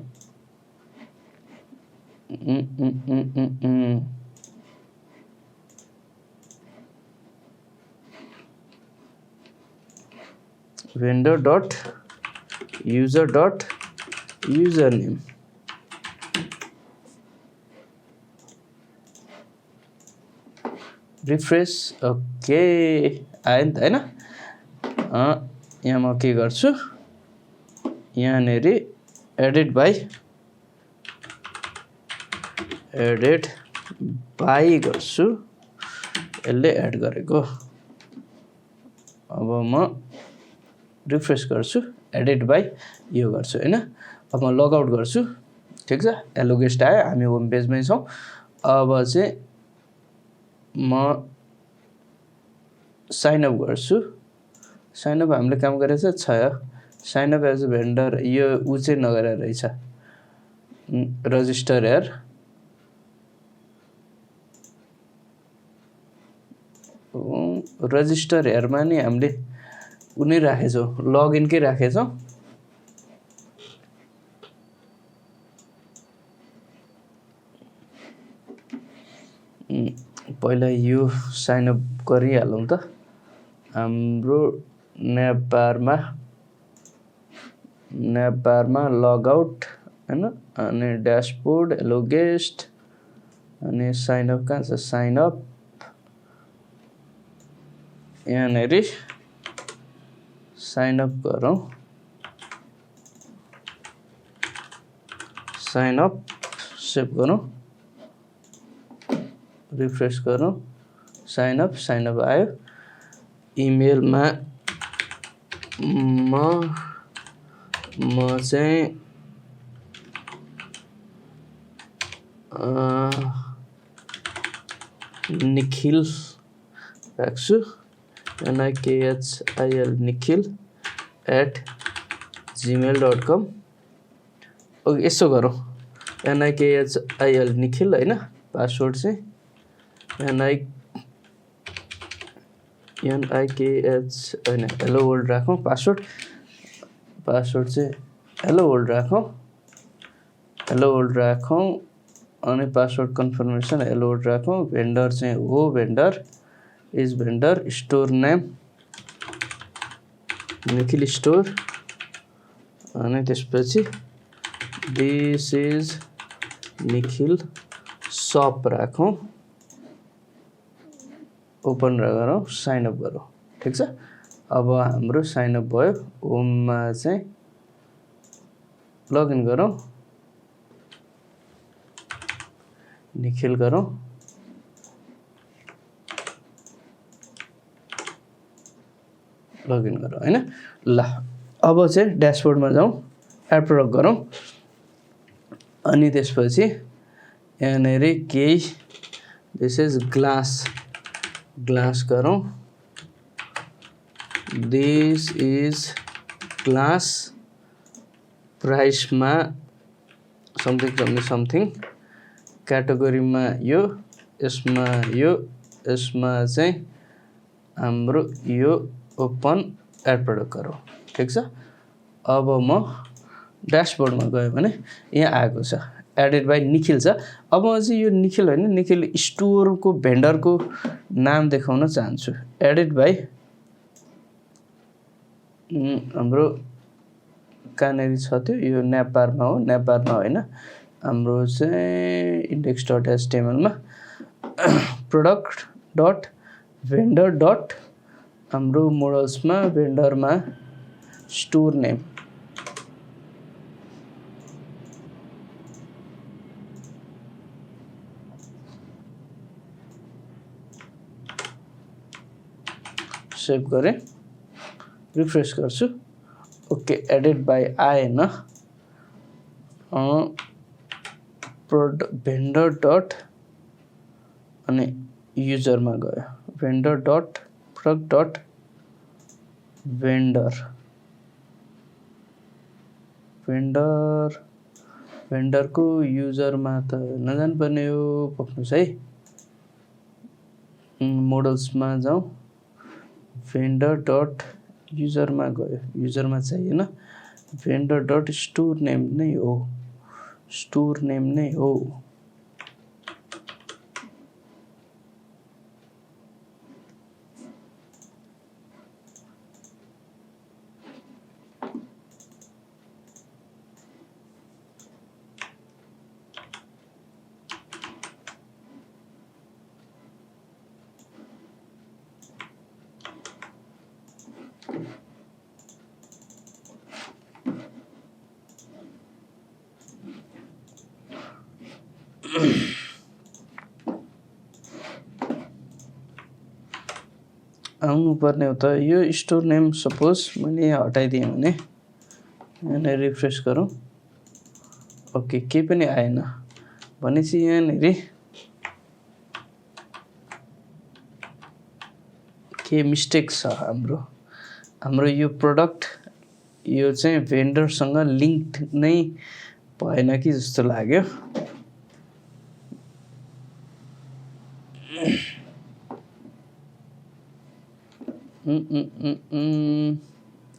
vendor dot user name, refresh. Okay, आयो नि त होइन। यहाँ म के गर्छु, यहाँनिर एडिट बाई गर्छु, यसले एड गरेको। अब म रिफ्रेस गर्छु, एडिट बाई यो गर्छु होइन। अब म लगआउट गर्छु, ठिक छ, हेलो गेस्ट आयो, हामी होम पेजमै छौँ। अब चाहिँ म साइनअप गर्छु, साइनअप हामीले काम गरेको छ, साइनअप एज अ भेन्डर, यो ऊ चाहिँ नगरेर रहेछ, रजिस्टर हेयर, रजिस्टर हेयरमा नि हामीले उनी राखेछौँ, लगइनकै राखेछौँ। पहिला यो साइनअप गरिहालौँ त, हाम्रो न्याप बारमा लगआउट होइन, अनि ड्यासबोर्ड, हेलो गेस्ट, अनि साइनअप कहाँ छ, साइनअप, यहाँनिर साइनअप गरौँ, साइनअप सेभ गरौँ, रिफ्रेस गरौँ, साइनअप आयो। इमेलमा म चाहिँ निखिल राख्छु, NIKHIL निखिल @gmail.com। ओके, यसो गरौँ, NIKHIL निखिल होइन, पासवर्ड चाहिँ NIKH होइन, हेलो वर्ल्ड राखौँ, पासवर्ड चाहिँ हेलो वर्ल्ड राखौँ, अनि पासवर्ड कन्फर्मेसन हेलो वर्ल्ड राखौँ। भेन्डर चाहिँ हो, vendor is vendor, store name Nikhil store, अनि त्यसपछि दिस इज निखिल सप राखौँ, ओपन गरौँ, साइनअप गरौँ, ठिक छ। अब हाम्रो साइनअप भयो, होममा चाहिँ लगइन गरौँ, निखिल गरौँ, लगइन गरौँ होइन। ल, अब चाहिँ ड्यासबोर्डमा जाउँ, एड प्रडक्ट गरौँ, अनि त्यसपछि यहाँनिर केही दिस इज ग्लास गरौँ, दिस इज ग्लास प्राइसमा समथिङ समथिङ समथिङ क्याटेगोरीमा यो यसमा चाहिँ हाम्रो यो ओपन एड प्रडक्ट गरौँ। ठिक छ। अब म ड्यासबोर्डमा गयो भने यहाँ आएको छ एडेड बाई निखिल छ। अब म चाहिँ यो निखिल होइन, निखिल स्टोरको भेन्डरको नाम देखाउन चाहन्छु। एडेड बाई हाम्रो कहाँनिर छ त्यो, यो न्यापबारमा हो, न्यापबारमा होइन, हाम्रो चाहिँ index.html-मा प्रोडक्ट डट भेन्डर डट हाम्रो मोडल्समा भेन्डरमा स्टोर नेम सेभ गरेँ, रिफ्रेस गर्छु। ओके, एडेड बाई आएन। भेन्डर डट अनि युजरमा गयो, भेन्डर डट प्रोडक्ट डट भेन्डरको युजरमा त नजानुपर्ने हो, पक्नुहोस् है। मोडल्समा जाउँ, भेन्डर डट युजरमा गयो, युजरमा चाहिएन, भेन्डर डट स्टोर नेम नै हो, स्टोर नेम नै हो। आउनु पर्ने हो त यो स्टोर नेम। सपोज मैले हटाइदिएँ भने यहाँनिर रिफ्रेस गरौँ। ओके, केही पनि आएन भनेपछि यहाँनिर के मिस्टेक छ। हाम्रो यो प्रोडक्ट यो चाहिँ भेन्डरसँग लिङ्क नै भएन कि जस्तो लाग्यो।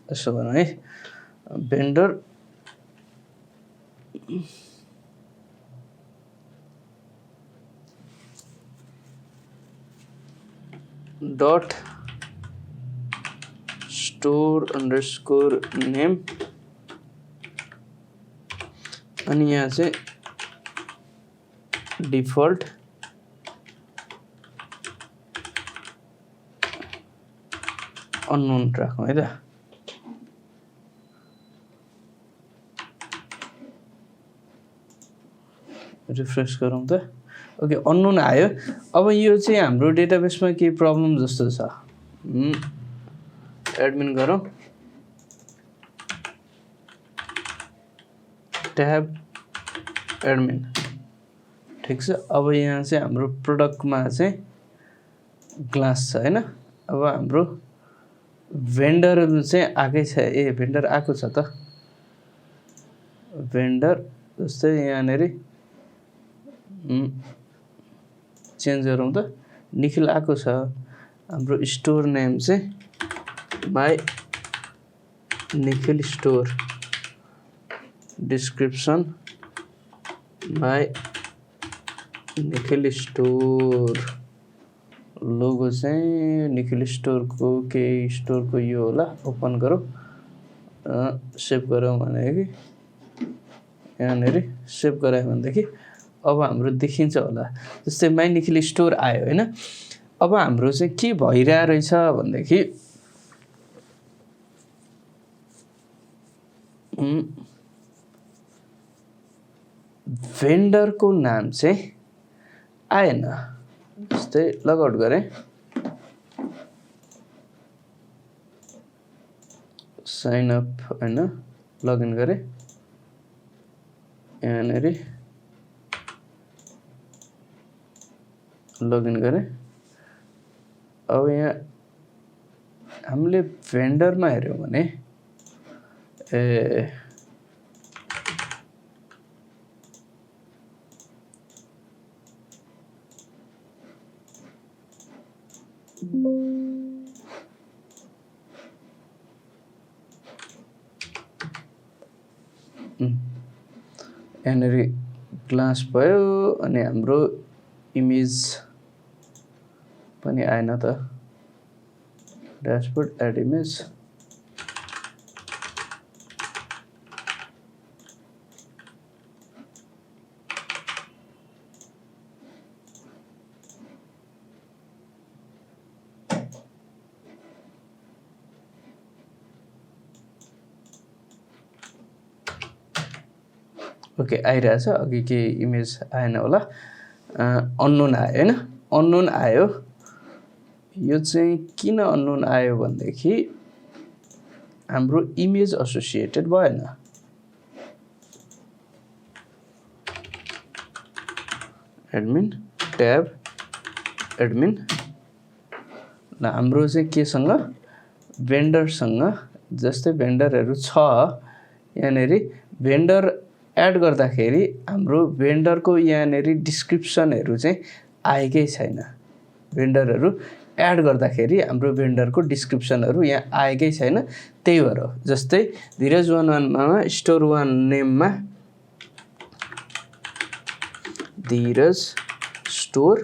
यसो गरौँ है, vendor dot store underscore name अनि यहाँ चाहिँ डिफल्ट अननोन राखौँ है त। रिफ्रेस गरौँ त। ओके, अननोन आयो। अब यो चाहिँ हाम्रो डेटाबेसमा केही प्रब्लम जस्तो छ। एडमिन गरौँ, ट्याब एडमिन। ठिक छ। अब यहाँ चाहिँ हाम्रो प्रोडक्टमा चाहिँ ग्लास छ होइन। अब हाम्रो भेन्डर चाहिँ आएकै छ। भेन्डर आएको छ त। भेन्डर जस्तै यहाँनिर चेन्ज गरौँ त। निखिल आएको छ। हाम्रो स्टोर नेम चाहिँ my Nikhil store, description my Nikhil store, logo चाहिँ निखिल स्टोरको केही स्टोरको यो होला। ओपन गरौँ, सेभ गरौँ भनेदेखि यहाँनिर सेभ गरायो भनेदेखि अब हाम्रो देखिन्छ होला। जस्तै माई निखिल स्टोर आयो होइन। अब हाम्रो चाहिँ के भइरहेको रहेछ भनेदेखि भेन्डरको नाम चाहिँ आएन। जस्तै लगआउट गरेँ, साइन अप होइन, लगइन गरेँ, यहाँनिर लगइन गरेँ। अब यहाँ हामीले भेन्डरमा हेऱ्यौँ भने यहाँनिर ग्लास भयो अनि हाम्रो इमेज पनि आएन त डैशबोर्ड एड इमेज ओके आइरहेछ अघि के इमेज आएन होला अननोन आयो हैन अननोन आयो यो चाहिँ किन अननोन आयो भन्देखि हाम्रो इमेज एसोसिएटेड भएन एडमिन ट्याब एडमिन ल हाम्रो चाहिँ केसँग भेन्डरसँग जस्तै भेन्डरहरू छ यहाँनेरि भेन्डर एड गर्दाखेरि हाम्रो भेन्डरको यहाँनेरि डिस्क्रिप्सनहरू चाहिँ आएकै छैन भेन्डरहरू एड गर्दाखेरि हाम्रो भेन्डरको डिस्क्रिप्सनहरू यहाँ आएकै छैन त्यही भएर जस्तै धीरज 11 मा स्टोर 1 नेममा Dheeraj store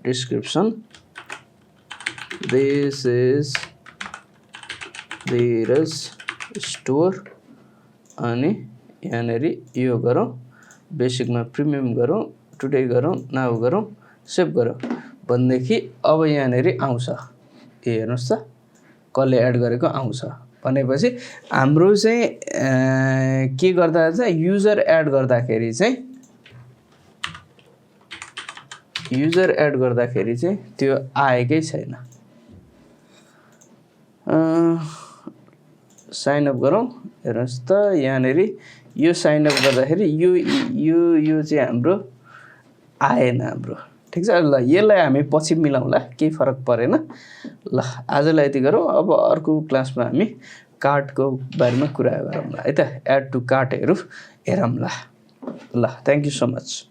description this is Dheeraj store अनि यहाँनेरि यो गरौँ बेसिकमा प्रिमियम गरौँ टुडे गरौँ नाउ गरौँ सेभ गरौँ भनेदेखि अब यहाँनेरि आउँछ हेर्नुहोस् त कसले एड गरेको आउँछ भनेपछि हाम्रो चाहिँ के गर्दा चाहिँ युजर एड गर्दाखेरि चाहिँ त्यो आएकै छैन साइन अप गरौँ हेर्नुहोस् त यहाँनेरि यो साइन अप गर्दाखेरि यो चाहिँ हाम्रो आएन हाम्रो ठीक छ ल यसलाई हामी पछि मिलाउँला केही फरक परेन ल आजलाई यति गरौँ अब अर्को क्लासमा हामी कार्टको बारेमा कुरा गरौँला है त एड टु कार्टहरू हेरौँला ल थ्यांक यू सो मच